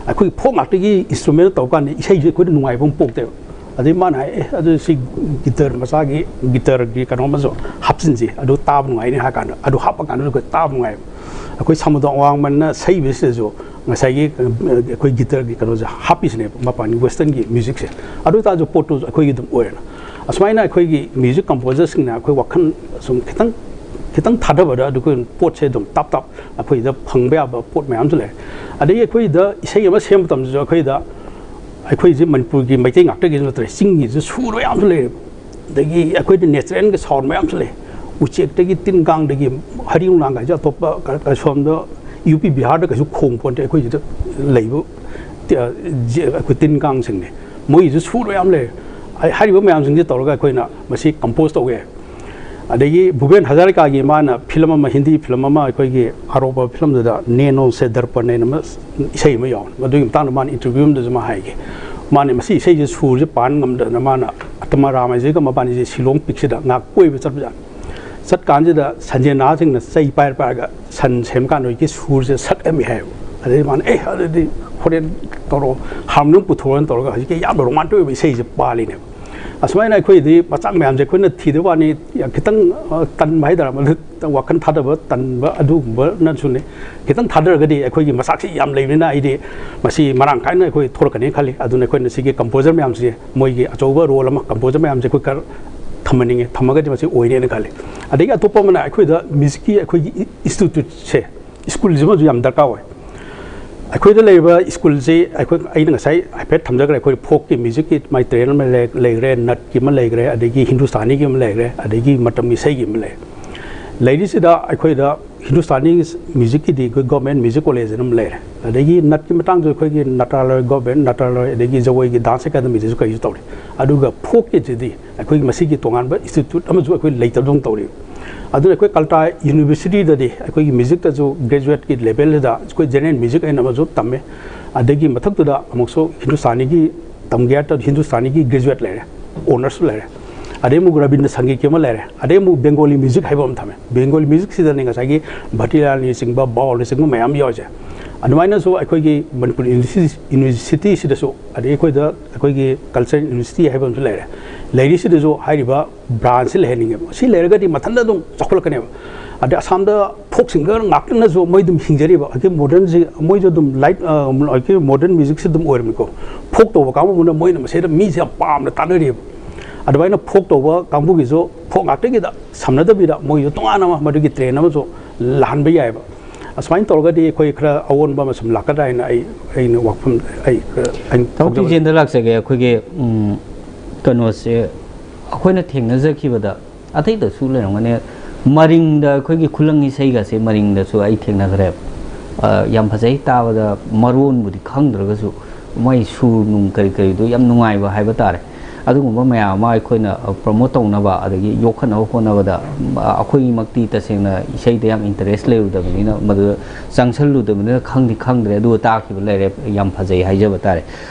ꯑꯩꯈꯣꯏ ꯐꯣꯛ ꯉꯥꯛꯇꯒꯤ ꯏꯟꯁꯇ꯭ꯔꯨꯃꯦꯟ ꯇꯧꯔꯀꯥꯟꯗ ꯏꯁꯩꯁꯦ ꯑꯩꯈꯣꯏꯗ ꯅꯨꯡꯉꯥꯏꯕ ꯑꯃ ꯄꯣꯛꯇꯦꯕ꯫ ꯑꯗꯩ ꯃꯥꯅ ꯍꯥꯏ, "ꯑꯦ, ꯑꯗꯨ ꯁꯤ ꯒꯤꯇꯔ ꯃꯆꯥꯒꯤ, ꯒꯤꯇꯔꯒꯤ ꯀꯩꯅꯣ ꯑꯃꯁꯨ ꯍꯥꯞꯆꯤꯟꯁꯤ, ꯑꯗꯨ ꯇꯥꯕ ꯅꯨꯡꯉꯥꯏꯅꯤ" ꯍꯥꯏ ꯀꯥꯟꯗ, ꯑꯗꯨ ꯍꯥꯞꯄ ꯀꯥꯟꯗ ꯑꯩꯈꯣꯏ ꯇꯥꯕ ꯅꯨꯡꯉꯥꯏꯕ꯫ ꯑꯩꯈꯣꯏ ꯁꯃꯨꯗ꯭ꯔ ꯑꯋꯥꯡꯃꯟꯅ ꯁꯛꯏꯕꯁꯤꯗꯁꯨ ꯉꯁꯥꯏꯒꯤ, ꯑ, ꯑꯩꯈꯣꯏ ꯒꯤꯇꯔꯒꯤ ꯀꯩꯅꯣꯁꯦ ꯍꯥꯞꯄꯤꯁꯤꯅꯦꯕ, ꯃꯄꯥꯟꯒꯤ ꯋꯦꯁꯇꯔꯟꯒꯤ ꯃ꯭ꯌꯨꯖꯤꯛꯁꯦ꯫ ꯑꯗꯨ ꯑꯣꯏꯇꯥꯔꯁꯨ ꯄꯣꯠꯇꯨ ꯑꯩꯈꯣꯏꯒꯤ ꯑꯗꯨꯝ ꯑꯣꯏꯔꯦꯅ꯫ ꯑꯁꯨꯃꯥꯏꯅ ꯑꯩꯈꯣꯏꯒꯤ ꯃ꯭ꯌꯨꯖꯤꯛ ꯀꯝꯄꯣꯖꯔꯁꯤꯡꯅ ꯑꯩꯈꯣꯏ ꯋꯥꯈꯜ ꯁꯨꯝ ꯈꯤꯇꯪ, ꯈꯤꯇꯪ ꯊꯥꯗꯕꯗ ꯑꯗꯨ ꯑꯩꯈꯣꯏ ꯄꯣꯠꯁꯦ ꯑꯗꯨꯝ ꯇꯥꯞ ꯇꯥꯞ ꯑꯩꯈꯣꯏꯗ ꯐꯪꯕ ꯌꯥꯕ ꯄꯣꯠ ꯃꯌꯥꯝꯁꯨ ꯂꯩ꯫ ꯑꯗꯒꯤ ꯑꯩꯈꯣꯏꯗ ꯏꯁꯩ ꯑꯃ ꯁꯦꯝꯕ ꯃꯇꯝꯗꯁꯨ ꯑꯩꯈꯣꯏꯗ, ꯑꯩꯈꯣꯏꯁꯦ ꯃꯅꯤꯄꯨꯔꯒꯤ ꯃꯩꯇꯩ ꯉꯥꯛꯇꯒꯤꯁꯨ ꯅꯠꯇ꯭ꯔꯦ, ꯆꯤꯡꯒꯤꯁꯨ ꯁꯨꯔ ꯃꯌꯥꯝꯁꯨ ꯂꯩꯔꯦꯕ꯫ ꯑꯗꯒꯤ ꯑꯩꯈꯣꯏꯗ ꯅꯦꯆꯔꯦꯜꯒꯤ ꯁꯥꯎꯟ ꯃꯌꯥꯝꯁꯨ ꯂꯩ꯫ ꯎꯆꯦꯛꯇꯒꯤ ꯇꯤꯟ ꯀꯥꯡꯗꯒꯤ ꯍꯔꯤꯎ ꯂꯥꯡꯒꯥꯏꯁꯦ ꯑꯇꯣꯞꯄ ꯀ-, ꯀ-, ꯁꯣꯝꯗ ꯌꯨ ꯄꯤ ꯕꯤꯍꯥꯔꯗ ꯀꯩꯁꯨ ꯈꯣꯡ ꯄꯣꯟꯇꯦ꯫ ꯑꯩꯈꯣꯏꯁꯤꯗ ꯂꯩꯕ ꯇꯤ-, ꯑ, ꯖꯦ-, ꯑꯩꯈꯣꯏ ꯇꯤꯟ ꯀꯥꯡꯁꯤꯡꯅꯦ꯫ ꯃꯣꯏꯒꯤꯁꯨ ꯁꯨꯔ ꯌꯥꯝ ꯂꯩ꯫ ꯍꯥꯏ-, ꯍꯥꯏꯔꯤꯕ ꯃꯌꯥꯝꯁꯤꯡꯁꯦ ꯇꯧꯔꯒ ꯑꯩꯈꯣꯏꯅ ꯃꯁꯤ ꯀꯝꯄꯣꯖ ꯇꯧꯋꯦ꯫ ꯑꯗꯒꯤ ꯚꯨꯄꯦꯟ ꯍꯖꯥꯔꯤꯀꯥꯒꯤ ꯃꯥꯅ ꯐꯤꯂꯝ ꯑꯃ, ꯍꯤꯟꯗꯤ ꯐꯤꯂꯝ ꯑꯃ, ꯑꯩꯈꯣꯏꯒꯤ ꯑꯔꯣꯕ ꯐꯤꯂꯝꯗꯨꯗ "ꯅꯦꯅꯣ ꯁꯦ ꯗꯔꯄꯟ" ꯍꯥꯏꯅ ꯑꯃ ꯏꯁꯩ ꯑꯃ ꯌꯥꯎꯕꯅꯤ꯫ ꯃꯗꯨꯒꯤ ꯃꯇꯥꯡꯗ ꯃꯥꯅ ꯏꯟꯇꯔꯚ꯭ꯌꯨ ꯑꯃꯗꯁꯨ ꯃꯥ ꯍꯥꯏꯒꯦ, ꯃꯥꯅꯦ, ꯃꯁꯤ ꯏꯁꯩꯁꯦ ꯁꯨꯔꯁꯦ ꯄꯥꯟ ꯉꯝꯗꯗꯅ ꯃꯥꯅ ꯑꯇꯃ ꯔꯥꯃꯥꯏꯖꯦꯒ ꯃꯕꯥꯅꯤꯁꯦ ꯁꯤꯂꯣꯡ ꯄꯤꯛꯁꯤꯗ ꯉꯥꯏꯍꯥꯛ ꯀꯣꯏꯕ ꯆꯠꯄꯖꯥꯠꯅꯤ꯫ ꯆꯠꯀꯥꯟꯁꯤꯗ ꯁꯟꯖꯦꯅꯥꯁꯤꯡꯅ ꯆꯩ ꯄꯥꯏꯔ ꯄꯥꯏꯔꯒ ꯁꯟ ꯁꯦꯝꯕꯀꯥꯟꯗ ꯍꯧꯖꯤꯛꯀꯤ ꯁꯨꯔꯁꯦ ꯁꯛꯑꯝꯃꯤ ꯍꯥꯏꯌꯦꯕ꯫ ꯑꯗꯩ ꯃꯥꯅ, "ꯑꯦ, ꯑꯗꯨꯗꯤ ꯍꯣꯔꯦꯟ ꯇꯧꯔꯣ, ꯍꯥꯔꯃꯣꯅꯤꯌꯝ ꯄꯨꯊꯣꯔꯛꯑꯣꯅ" ꯇꯧꯔꯒ ꯍꯧꯖꯤꯛꯀꯤ ꯌꯥꯝꯅ ꯔꯣꯃꯥꯟꯇꯤꯛ ꯑꯣꯏꯕ ꯏꯁꯩꯁꯦ ꯄꯥꯜꯂꯤꯅꯦꯕ꯫ ꯑꯁꯨꯃꯥꯏꯅ ꯑꯩꯈꯣꯏꯗꯤ ꯃꯆꯥꯛ ꯃꯌꯥꯝꯁꯦ ꯑꯩꯈꯣꯏꯅ ꯊꯤꯗꯕ ꯋꯥꯅꯤ, ꯌꯥꯝ ꯈꯤꯇꯪ, ꯑ, ꯇꯟꯕ ꯍꯥꯏꯇꯥꯔꯦ, ꯃꯗꯨ ꯋꯥꯈꯜ ꯊꯥꯗꯕ ꯇꯟꯕ ꯑꯗꯨꯒꯨꯝꯕꯅꯁꯨꯅꯦ꯫ ꯈꯤꯇꯪ ꯊꯥꯗꯔꯒꯗꯤ ꯑꯩꯈꯣꯏꯒꯤ ꯃꯆꯥꯛꯁꯤ ꯌꯥꯝ ꯂꯩꯕꯅꯤꯅ ꯑꯩꯗꯤ ꯃꯁꯤ ꯃꯔꯥꯡ ꯀꯥꯏꯅ ꯑꯩꯈꯣꯏ ꯊꯣꯛꯂꯛꯀꯅꯤ ꯈꯜꯂꯤ꯫ ꯑꯗꯨꯅ ꯑꯩꯈꯣꯏꯅ ꯁꯤꯒꯤ ꯀꯝꯄꯣꯖꯔ ꯃꯌꯥꯝꯁꯦ, ꯃꯣꯏꯒꯤ ꯑꯆꯧꯕ ꯔꯣꯜ ꯑꯃ ꯀꯝꯄꯣꯖꯔ ꯃꯌꯥꯝꯁꯦ ꯑꯩꯈꯣꯏ ꯈꯔ ꯊꯝꯍꯟꯅꯤꯡꯉꯦ, ꯊꯝꯃꯒꯗꯤ ꯃꯁꯤ ꯑꯣꯏꯅꯦꯅ ꯈꯜꯂꯤ꯫ ꯑꯗꯒꯤ ꯑꯇꯣꯞꯄ ꯑꯃꯅ ꯑꯩꯈꯣꯏꯗ ꯃ꯭ꯌꯨꯖꯤꯛꯀꯤ ꯑꯩꯈꯣꯏꯒꯤ ꯏꯟꯁꯇꯤꯇ꯭ꯌꯨꯠꯁꯦ, ꯁ꯭ꯀꯨꯜꯁꯤꯃꯁꯨ ꯌꯥꯝ ꯗꯔꯀꯥꯔ ꯑꯣꯏ꯫ ꯑꯩꯈꯣꯏꯗ ꯂꯩꯔꯤꯕ ꯁ꯭ꯀꯨꯜꯁꯤ ꯑꯩꯈꯣꯏ, ꯑꯩꯅ ꯉꯁꯥꯏ ꯍꯥꯏꯐꯦꯠ ꯊꯝꯖꯈ꯭ꯔꯦ, ꯑꯩꯈꯣꯏ ꯐꯣꯛꯀꯤ ꯃ꯭ꯌꯨꯖꯤꯛꯀꯤ ꯃꯥꯏ ꯇ꯭ꯔꯦꯟ ꯑꯃ ꯂꯩ-, ꯂꯩꯈ꯭ꯔꯦ, ꯅꯠꯀꯤ ꯑꯃ ꯂꯩꯈ꯭ꯔꯦ, ꯑꯗꯒꯤ ꯍꯤꯟꯗꯨꯁꯇꯥꯅꯤꯒꯤ ꯑꯃ ꯂꯩꯈ꯭ꯔꯦ, ꯑꯗꯒꯤ ꯃꯇꯝꯒꯤ ꯏꯁꯩꯒꯤ ꯑꯃ ꯂꯩꯔꯦ꯫ ꯂꯩꯔꯤꯁꯤꯗ ꯑꯩꯈꯣꯏꯗ ꯍꯤꯟꯗꯨꯁꯇꯥꯅꯤ ꯃ꯭ꯌꯨꯖꯤꯛꯀꯤꯗꯤ ꯑꯩꯈꯣꯏ ꯒꯣꯔꯃꯦꯟ ꯃ꯭ꯌꯨꯖꯤꯛ ꯀꯣꯂꯦꯖ ꯑꯅ ꯑꯃ ꯂꯩꯔꯦ꯫ ꯑꯗꯒꯤ ꯅꯠꯀꯤ ꯃꯇꯥꯡꯁꯨ ꯑꯩꯈꯣꯏꯒꯤ ꯅꯇꯥꯂꯣꯏ, ꯒꯣꯔꯃꯦꯟ ꯅꯇꯥꯂꯣꯏ, ꯑꯗꯒꯤ ꯖꯒꯣꯏꯒꯤ ꯗꯥꯟꯁ ꯑꯦꯀꯥꯗꯃꯤꯗꯁꯨ ꯀꯩꯁꯨ ꯇꯧꯔꯤ꯫ ꯑꯗꯨꯒ ꯐꯣꯛꯀꯤꯁꯤꯗꯤ ꯑꯩꯈꯣꯏꯒꯤ ꯃꯁꯤꯒꯤ ꯇꯣꯉꯥꯟꯕ ꯏꯟꯁꯇꯤꯇ꯭ꯌꯨꯠ ꯑꯃꯁꯨ ꯑꯩꯈꯣꯏ ꯂꯩꯇꯕꯗꯧꯅ ꯇꯧꯔꯤ꯫ ꯑꯗꯨꯅ ꯑꯩꯈꯣꯏ ꯀꯜꯇꯥ ꯌꯨꯅꯤꯚꯔꯁꯤꯇꯤꯗꯗꯤ ꯑꯩꯈꯣꯏꯒꯤ ꯃ꯭ꯌꯨꯖꯤꯛꯇꯁꯨ ꯒ꯭ꯔꯦꯖꯨꯋꯦꯠꯀꯤ ꯂꯦꯚꯦꯜꯁꯤꯗ ꯑꯩꯈꯣꯏ ꯖꯦꯅꯔꯦꯜ ꯃ꯭ꯌꯨꯖꯤꯛ ꯑꯩꯅ ꯑꯃꯁꯨ ꯇꯝꯃꯦ꯫ ꯑꯗꯒꯤ ꯃꯊꯛꯇꯨꯗ ꯑꯃꯨꯛꯁꯨ ꯍꯤꯟꯗꯨꯁꯇꯥꯅꯤꯒꯤ ꯇꯝꯒꯦ ꯍꯥꯏ ꯇꯥꯔꯗꯤ ꯍꯤꯟꯗꯨꯁꯇꯥꯅꯤꯒꯤ ꯒ꯭ꯔꯦꯖꯨꯋꯦꯠ ꯂꯩꯔꯦ, ꯑꯣꯅꯔꯁꯁꯨ ꯂꯩꯔꯦ꯫ ꯑꯗꯩ ꯑꯃꯨꯛ ꯔꯕꯤꯟꯗ꯭ꯔ ꯁꯪꯒꯤꯠꯀꯤ ꯑꯃ ꯂꯩꯔꯦ꯫ ꯑꯗꯩ ꯑꯃꯨꯛ ꯕꯦꯡꯒꯣꯂꯤ ꯃ꯭ꯌꯨꯖꯤꯛ ꯍꯥꯏꯕ ꯑꯃ ꯊꯝꯃꯦ꯫ ꯕꯦꯡꯒꯣꯂꯤ ꯃ꯭ꯌꯨꯖꯤꯛꯁꯤꯗꯅꯤ ꯉꯁꯥꯏꯒꯤ ꯚꯇꯤꯂꯥꯜꯅꯆꯤꯡꯕ, ꯕꯥꯎꯜꯅꯆꯤꯡꯕ ꯃꯌꯥꯝ ꯌꯥꯎꯔꯤꯁꯦ꯫ ꯑꯗꯨꯃꯥꯏꯅꯁꯨ ꯑꯩꯈꯣꯏꯒꯤ ꯃꯅꯤꯄꯨꯔ ꯌꯨꯅꯤꯚꯔꯁꯤꯇꯤ, ꯌꯨꯅꯤꯚꯔꯁꯤꯇꯤꯁꯤꯗꯁꯨ, ꯑꯗꯩ ꯑꯩꯈꯣꯏꯗ ꯑꯩꯈꯣꯏꯒꯤ ꯀꯜꯆꯔꯦꯜ ꯌꯨꯅꯤꯚꯔꯁꯤꯇꯤ ꯍꯥꯏꯕ ꯑꯃꯁꯨ ꯂꯩꯔꯦ꯫ ꯂꯩꯔꯤꯁꯤꯗꯁꯨ ꯍꯥꯏꯔꯤꯕ ꯕ꯭ꯔꯥꯟꯁꯁꯤ ꯂꯩꯍꯟꯅꯤꯡꯉꯦꯕ꯫ ꯁꯤ ꯂꯩꯔꯒꯗꯤ ꯃꯊꯟꯇ ꯑꯗꯨꯝ ꯆꯥꯎꯈꯠꯂꯛꯀꯅꯦꯕ꯫ ꯑꯗꯩ ꯑꯁꯥꯝꯗ ꯐꯣꯛ ꯁꯤꯡꯒꯔ ꯉꯥꯛꯇꯅꯁꯨ ꯃꯣꯏ ꯑꯗꯨꯝ ꯍꯤꯡꯖꯔꯤꯕ꯫ ꯑꯩꯈꯣꯏ ꯃꯣꯗꯔꯟꯁꯤ ꯃꯣꯏꯁꯨ ꯑꯗꯨꯝ ꯂꯥꯏꯠ, ꯑ, ꯑꯩꯈꯣꯏ ꯃꯣꯗꯔꯟ ꯃ꯭ꯌꯨꯖꯤꯛꯁꯤ ꯑꯗꯨꯝ ꯑꯣꯏꯔꯝꯃꯤꯀꯣ꯫ ꯐꯣꯛ ꯇꯧꯕ ꯀꯥꯡꯕꯨꯗꯨꯅ ꯃꯣꯏꯅ ꯃꯁꯤꯗ ꯃꯤꯁꯦ ꯌꯥꯝ ꯄꯥꯝꯅ ꯇꯥꯅꯔꯤꯕ꯫ ꯑꯗꯨꯃꯥꯏꯅ ꯐꯣꯛ ꯇꯧꯕ ꯀꯥꯡꯕꯨꯒꯤꯁꯨ ꯐꯣꯛ ꯉꯥꯛꯇꯒꯤꯗ ꯁꯝꯅꯗꯕꯤꯗ ꯃꯣꯏꯁꯨ ꯇꯣꯉꯥꯟꯅ ꯑꯃ ꯃꯗꯨꯒꯤ ꯇ꯭ꯔꯦꯟ ꯑꯃꯁꯨ ꯂꯥꯛꯍꯟꯕ ꯌꯥꯏꯑꯕ꯫ ꯑꯁꯨꯃꯥꯏꯅ ꯇꯧꯔꯒꯗꯤ ꯑꯩꯈꯣꯏ ꯈꯔ ꯑꯑꯣꯟꯕ ꯑꯃ ꯁꯨꯝ ꯂꯥꯛꯀꯗ꯭ꯔꯥ ꯍꯥꯏꯅ ꯑꯩ, ꯑꯩꯅ ꯋꯥꯐꯝ, ꯑꯩ ꯈꯔ, ꯑꯩꯅ ꯊꯕꯛ ꯊꯧꯖꯕ ꯇꯤꯖꯦꯟꯗ ꯂꯥꯛꯆꯒꯦ꯫ ꯑꯩꯈꯣꯏꯒꯤ, ꯎꯝ, ꯀꯩꯅꯣꯁꯦ ꯑꯩꯈꯣꯏꯅ ꯊꯦꯡꯅꯖꯈꯤꯕꯗ ꯑꯇꯩꯗꯁꯨ ꯂꯩꯔꯝꯒꯅꯤ, ꯃꯔꯤꯡꯗ ꯑꯩꯈꯣꯏꯒꯤ ꯈꯨꯂꯪ ꯏꯁꯩꯒꯁꯦ ꯃꯔꯤꯡꯗꯁꯨ ꯑꯩ ꯊꯦꯡꯅꯈ꯭ꯔꯦꯕ꯫ ꯑ, ꯌꯥꯝ ꯐꯖꯩ ꯇꯥꯕꯗ, ꯃꯔꯣꯟꯕꯨꯗꯤ ꯈꯪꯗ꯭ꯔꯒꯁꯨ ꯃꯣꯏ ꯁꯨꯔ ꯅꯨꯡ ꯀꯔꯤ ꯀꯔꯤꯗꯣ ꯌꯥꯝ ꯅꯨꯡꯉꯥꯏꯕ ꯍꯥꯏꯕ ꯇꯥꯔꯦ꯫ ꯑꯗꯨꯒꯨꯝꯕ ꯃꯌꯥꯝ ꯑꯃ ꯑꯩꯈꯣꯏꯅ ꯄ꯭ꯔꯣꯃꯣꯠ ꯇꯧꯅꯕ ꯑꯗꯒꯤ ꯌꯣꯛꯈꯠꯅꯕ ꯍꯣꯠꯅꯕꯗ, ꯑꯩꯈꯣꯏꯒꯤꯃꯛꯇꯤ ꯇꯁꯦꯡꯅ ꯏꯁꯩꯗ ꯌꯥꯝ ꯏꯟꯇꯔꯦꯁ ꯂꯩꯔꯨꯗꯕꯅꯤꯅ, ꯃꯗꯨꯗ ꯆꯪꯁꯜꯂꯨꯗꯕꯅꯤꯅ ꯈꯪꯗꯤ ꯈꯪꯗ꯭ꯔꯦ꯫ ꯑꯗꯨ ꯇꯥꯈꯤꯕ ꯂꯩꯔꯦ, ꯌꯥꯝ ꯐꯖꯩ ꯍꯥꯏꯖꯕ ꯇꯥꯔꯦ꯫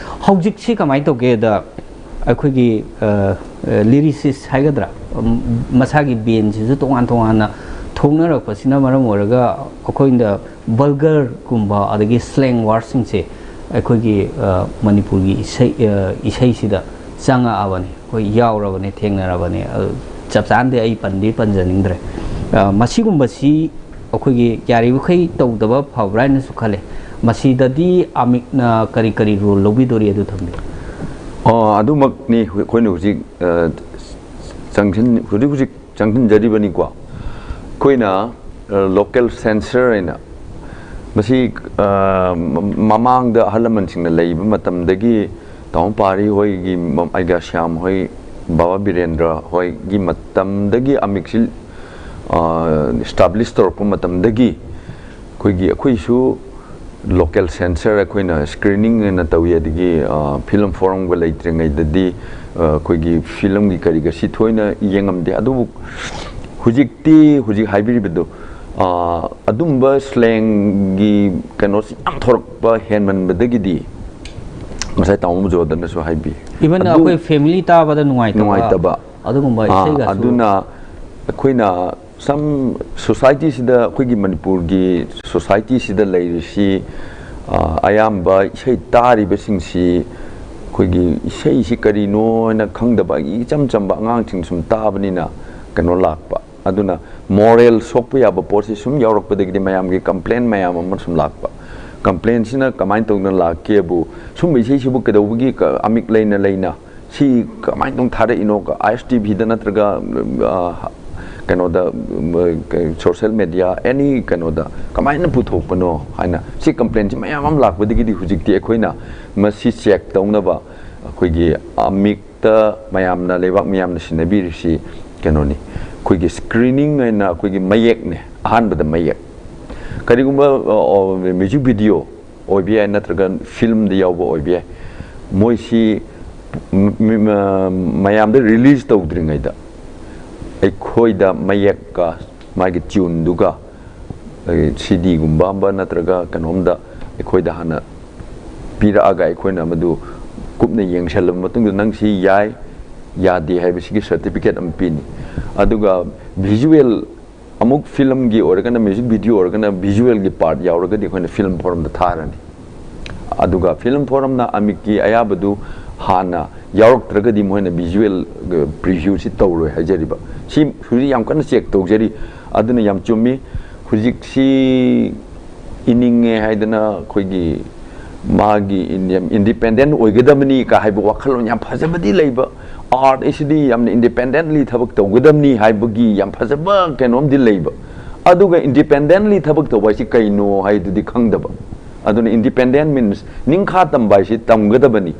ꯍꯧꯖꯤꯛꯁꯤ ꯀꯃꯥꯏꯅ ꯇꯧꯒꯦꯗ, ꯑꯩꯈꯣꯏꯒꯤ ꯂꯤꯔꯤꯁꯤꯁ ꯍꯥꯏꯒꯗ꯭ꯔꯥ, ꯃꯁꯥꯒꯤ ꯕꯦꯟꯁꯤꯁꯨ ꯇꯣꯉꯥꯟ ꯇꯣꯉꯥꯟꯅ ꯊꯣꯛꯅꯔꯛꯄꯁꯤꯅ ꯃꯔꯝ ꯑꯣꯏꯔꯒ, ꯑꯩꯈꯣꯏꯅ ꯕꯜꯒꯔꯒꯨꯝꯕ ꯑꯗꯒꯤ ꯁ꯭ꯂꯦꯡ ꯋꯥꯔꯗꯁꯤꯡꯁꯦ ꯑꯩꯈꯣꯏꯒꯤ ꯃꯅꯤꯄꯨꯔꯒꯤ ꯏꯁꯩ, ꯏꯁꯩꯁꯤꯗ ꯆꯪꯉꯛꯑꯕꯅꯤ, ꯑꯩꯈꯣꯏ ꯌꯥꯎꯔꯕꯅꯤ, ꯊꯦꯡꯅꯔꯕꯅꯤ꯫ ꯑꯗꯨ ꯆꯞ ꯆꯥꯅꯗꯤ ꯑꯩ ꯄꯟꯗꯤ ꯄꯟꯖꯅꯤꯡꯗ꯭ꯔꯦ꯫ ꯃꯁꯤꯒꯨꯝꯕꯁꯤ ꯑꯩꯈꯣꯏꯒꯤ ꯌꯥꯔꯤꯕꯈꯩ ꯇꯧꯗꯕ ꯐꯕ꯭ꯔꯥ ꯍꯥꯏꯅꯁꯨ ꯈꯜꯂꯦ꯫ ꯃꯁꯤꯗꯗꯤ ꯑꯃꯤꯛꯅ ꯀꯔꯤ ꯀꯔꯤ ꯔꯣꯜ ꯂꯧꯕꯤꯗꯣꯔꯤ, ꯑꯗꯨ ꯊꯝꯕꯤꯌꯨ꯫ ꯑꯗꯨꯃꯛꯅꯤ ꯑꯩꯈꯣꯏꯅ ꯍꯧꯖꯤꯛ ꯆꯪꯁꯤꯟ ꯍꯧꯖꯤꯛ ꯍꯧꯖꯤꯛ ꯆꯪꯁꯤꯟꯖꯔꯤꯕꯅꯤꯀꯣ꯫ ꯑꯩꯈꯣꯏꯅ ꯂꯣꯀꯦꯜ ꯁꯦꯟꯁꯔ ꯍꯥꯏꯅ ꯃꯁꯤ ꯃꯃꯥꯡꯗ ꯑꯍꯜ ꯂꯃꯟꯁꯤꯡꯅ ꯂꯩꯕ ꯃꯇꯝꯗꯒꯤ, ꯇꯥꯃꯣ ꯄꯥꯔꯤ ꯍꯣꯏꯒꯤ, ꯑꯩꯒ ꯁ꯭ꯌꯥꯝ ꯍꯣꯏ, ꯕꯥꯕꯥ ꯕꯤꯔꯦꯟꯗ꯭ꯔ ꯍꯣꯏꯒꯤ ꯃꯇꯝꯗꯒꯤ ꯑꯃꯤꯛꯁꯤ ꯏꯁꯇꯥꯕ꯭ꯂꯤꯁ ꯇꯧꯔꯛꯄ ꯃꯇꯝꯗꯒꯤ ꯑꯩꯈꯣꯏꯒꯤ, ꯑꯩꯈꯣꯏꯁꯨ ꯂꯣꯀꯦꯜ ꯁꯦꯟꯁꯔ ꯑꯩꯈꯣꯏꯅ ꯁ꯭ꯀ꯭ꯔꯤꯅꯤꯡ ꯑꯣꯏꯅ ꯇꯧꯏ꯫ ꯑꯗꯒꯤ ꯐꯤꯂꯝ ꯐꯣꯔꯝꯒ ꯂꯩꯇ꯭ꯔꯤꯉꯩꯗꯗꯤ ꯑꯩꯈꯣꯏꯒꯤ ꯐꯤꯂꯝꯒꯤ ꯀꯔꯤꯒꯁꯤ ꯊꯣꯏꯅ ꯌꯦꯡꯉꯝꯗꯦ꯫ ꯑꯗꯨꯕꯨ ꯍꯧꯖꯤꯛꯇꯤ, ꯍꯧꯖꯤꯛ ꯍꯥꯏꯕꯤꯔꯤꯕꯗꯣ, ꯑꯗꯨꯝꯕ ꯁ꯭ꯂꯦꯡꯒꯤ ꯀꯩꯅꯣꯁꯤ ꯌꯥꯝ ꯊꯣꯔꯛꯄ ꯍꯦꯟꯃꯟꯕꯗꯒꯤꯗꯤ, ꯉꯁꯥꯏ ꯇꯥꯃꯣ ꯖꯣꯗꯅꯁꯨ ꯍꯥꯏꯕꯤ, ꯏꯚꯟ ꯑꯗꯨ ꯑꯩꯈꯣꯏ ꯐꯦꯃꯤꯂꯤ ꯇꯥꯕꯗ ꯅꯨꯡꯉꯥꯏꯇꯕ, ꯅꯨꯡꯉꯥꯏꯇꯕ꯫ ꯑꯗꯨꯒꯨꯝꯕ ꯑꯥ, ꯏꯁꯩꯒꯁꯨ꯫ ꯑꯗꯨꯅ ꯑꯩꯈꯣꯏꯅ ꯁꯝ ꯁꯣꯁꯥꯏꯇꯤꯁꯤꯗ, ꯑꯩꯈꯣꯏꯒꯤ ꯃꯅꯤꯄꯨꯔꯒꯤ ꯁꯣꯁꯥꯏꯇꯤꯁꯤꯗ ꯂꯩꯔꯤꯁꯤ, ꯑ, ꯑꯌꯥꯝꯕ ꯏꯁꯩ ꯇꯥꯔꯤꯕꯁꯤꯡꯁꯤ ꯑꯩꯈꯣꯏꯒꯤ ꯏꯁꯩꯁꯤ ꯀꯔꯤꯅꯣ ꯍꯥꯏꯅ ꯈꯪꯗꯕ ꯏꯆꯝ ꯆꯝꯕ ꯑꯉꯥꯡꯁꯤꯡ ꯁꯨꯝ ꯇꯥꯕꯅꯤꯅ ꯀꯩꯅꯣ ꯂꯥꯛꯄ꯫ ꯑꯗꯨꯅ ꯃꯣꯔꯦꯜ ꯁꯣꯛꯄ ꯌꯥꯕ ꯄꯣꯠꯁꯤ ꯁꯨꯝ ꯌꯥꯎꯔꯛꯄꯗꯒꯤꯗꯤ ꯃꯌꯥꯝꯒꯤ ꯀꯝꯄ꯭ꯂꯦꯟ ꯃꯌꯥꯝ ꯑꯃ ꯁꯨꯝ ꯂꯥꯛꯄ꯫ ꯀꯝꯄ꯭ꯂꯦꯟꯁꯤꯅ ꯀꯃꯥꯏꯅ ꯇꯧꯗꯅ ꯂꯥꯛꯀꯦꯕꯨ, ꯁꯨꯝꯕ ꯏꯁꯩꯁꯤꯕꯨ ꯀꯩꯗꯧꯕꯒꯤ ꯀ-, ꯑꯃꯤꯛ ꯂꯩꯅ ꯂꯩꯅ ꯁꯤ ꯀꯃꯥꯏꯅ ꯇꯧꯅ ꯊꯥꯔꯛꯏꯅꯣ? ꯑꯥꯏ ꯑꯦꯁ ꯇꯤ ꯚꯤꯗ ꯅꯠꯇ꯭ꯔꯒ, ꯑ, ꯀꯩꯅꯣꯗ, ꯁꯣꯁꯦꯜ ꯃꯦꯗꯤꯌꯥ, ꯑꯦꯅꯤ ꯀꯩꯅꯣꯗ ꯀꯃꯥꯏꯅ ꯄꯨꯊꯣꯛꯄꯅꯣ ꯍꯥꯏꯅ ꯁꯤ ꯀꯝꯄ꯭ꯂꯦꯟꯁꯤ ꯃꯌꯥꯝ ꯑꯃ ꯂꯥꯛꯄꯗꯒꯤꯗꯤ ꯍꯧꯖꯤꯛꯇꯤ ꯑꯩꯈꯣꯏꯅ ꯃꯁꯤ ꯆꯦꯛ ꯇꯧꯅꯕ ꯑꯩꯈꯣꯏꯒꯤ ꯑꯃꯤꯛꯇ ꯃꯌꯥꯝꯅ, ꯂꯩꯕꯥꯛ ꯃꯤꯌꯥꯝꯅ ꯁꯤꯟꯅꯕꯤꯔꯤꯁꯤ ꯀꯩꯅꯣꯅꯤ, ꯑꯩꯈꯣꯏꯒꯤ ꯁ꯭ꯀ꯭ꯔꯤꯅꯤꯡ ꯍꯥꯏꯅ ꯑꯩꯈꯣꯏꯒꯤ ꯃꯌꯦꯛꯅꯦ, ꯑꯍꯥꯟꯕꯗ ꯃꯌꯦꯛ꯫ ꯀꯔꯤꯒꯨꯝꯕ, ꯑ, ꯑ, ꯃ꯭ꯌꯨꯖꯤꯛ ꯚꯤꯗꯤꯑꯣ ꯑꯣꯏꯕ ꯌꯥꯏ, ꯅꯠꯇ꯭ꯔꯒ ꯐꯤꯂꯝꯗ ꯌꯥꯎꯕ ꯑꯣꯏꯕ ꯌꯥꯏ꯫ ꯃꯣꯏꯁꯤ ꯃ- ꯃ- ꯃ- ꯃꯌꯥꯝꯗ ꯔꯤꯂꯤꯁ ꯇꯧꯗ꯭ꯔꯤꯉꯩꯗ ꯑꯩꯈꯣꯏꯗ ꯃꯌꯦꯛꯀ ꯃꯥꯒꯤ ꯇ꯭ꯌꯨꯟꯗꯨꯒ ꯁꯤ ꯗꯤꯒꯨꯝꯕ ꯑꯃ ꯅꯠꯇ꯭ꯔꯒ ꯀꯩꯅꯣꯝꯗ ꯑꯩꯈꯣꯏꯗ ꯍꯥꯟꯅ ꯄꯤꯔꯛꯑꯒ ꯑꯩꯈꯣꯏꯅ ꯃꯗꯨ ꯀꯨꯞꯅ ꯌꯦꯡꯁꯜꯂꯕ ꯃꯇꯨꯡꯗ ꯅꯪ ꯁꯤ ꯌꯥꯏ ꯌꯥꯗꯦ ꯍꯥꯏꯕꯁꯤꯒꯤ ꯁꯥꯔꯇꯤꯐꯤꯀꯦꯠ ꯑꯃ ꯄꯤꯅꯤ꯫ ꯑꯗꯨꯒ ꯚꯤꯖꯨꯋꯦꯜ ꯑꯃꯨꯛ ꯐꯤꯂꯝꯒꯤ ꯑꯣꯏꯔꯒꯅ ꯃ꯭ꯌꯨꯖꯤꯛ ꯚꯤꯗꯤꯑꯣ ꯑꯣꯏꯔꯒꯅ ꯚꯤꯖꯨꯋꯦꯜꯒꯤ ꯄꯥꯔꯠ ꯌꯥꯎꯔꯒꯗꯤ ꯑꯩꯈꯣꯏꯅ ꯐꯤꯂꯝ ꯐꯣꯔꯝꯗ ꯊꯥꯔꯅꯤ꯫ ꯑꯗꯨꯒ ꯐꯤꯂꯝ ꯐꯣꯔꯝꯅ ꯑꯃꯤꯛꯀꯤ ꯑꯌꯥꯕꯗꯨ ꯍꯥꯟꯅ ꯌꯥꯎꯔꯛꯇ꯭ꯔꯒꯗꯤ ꯃꯣꯏꯅ ꯚꯤꯖꯨꯋꯦꯜ ꯄ꯭ꯔꯤꯚ꯭ꯌꯨꯁꯤ ꯇꯧꯔꯣꯏ ꯍꯥꯏꯖꯔꯤꯕ꯫ ꯁꯤ ꯍꯧꯖꯤꯛ ꯌꯥꯝ ꯀꯟꯅ ꯆꯦꯛ ꯇꯧꯖꯔꯤ꯫ ꯑꯗꯨꯅ ꯌꯥꯝ ꯆꯨꯝꯃꯤ꯫ ꯍꯧꯖꯤꯛꯁꯤ ꯏꯅꯤꯡꯉꯦ ꯍꯥꯏꯗꯅ ꯑꯩꯈꯣꯏꯒꯤ ꯃꯥꯒꯤ ꯏꯟꯗꯤꯄꯦꯟꯗꯦꯟ ꯑꯣꯏꯒꯗꯕꯅꯤ ꯀ ꯍꯥꯏꯕ ꯋꯥꯈꯜꯂꯣꯟ ꯌꯥꯝ ꯐꯖꯕꯗꯤ ꯂꯩꯕ꯫ ꯑꯥꯔꯠ ꯑꯁꯤꯗꯤ ꯌꯥꯝꯅ ꯏꯟꯗꯤꯄꯦꯟꯗꯦꯟꯂꯤ ꯊꯕꯛ ꯇꯧꯒꯗꯕꯅꯤ ꯍꯥꯏꯕꯒꯤ ꯌꯥꯝ ꯐꯖꯕ ꯀꯩꯅꯣꯝꯗꯤ ꯂꯩꯕ꯫ ꯑꯗꯨꯒ ꯏꯟꯗꯤꯄꯦꯟꯗꯦꯟꯂꯤ ꯊꯕꯛ ꯇꯧꯕ ꯍꯥꯏꯁꯤ ꯀꯩꯅꯣ ꯍꯥꯏꯗꯨꯗꯤ ꯈꯪꯗꯕ꯫ ꯑꯗꯨꯅ ꯏꯟꯗꯤꯄꯦꯟꯗꯦꯟ ꯃꯤꯟꯁ ꯅꯤꯡꯈꯥ ꯇꯝꯕ ꯍꯥꯏꯁꯤ ꯇꯝꯒꯗꯕꯅꯤ꯫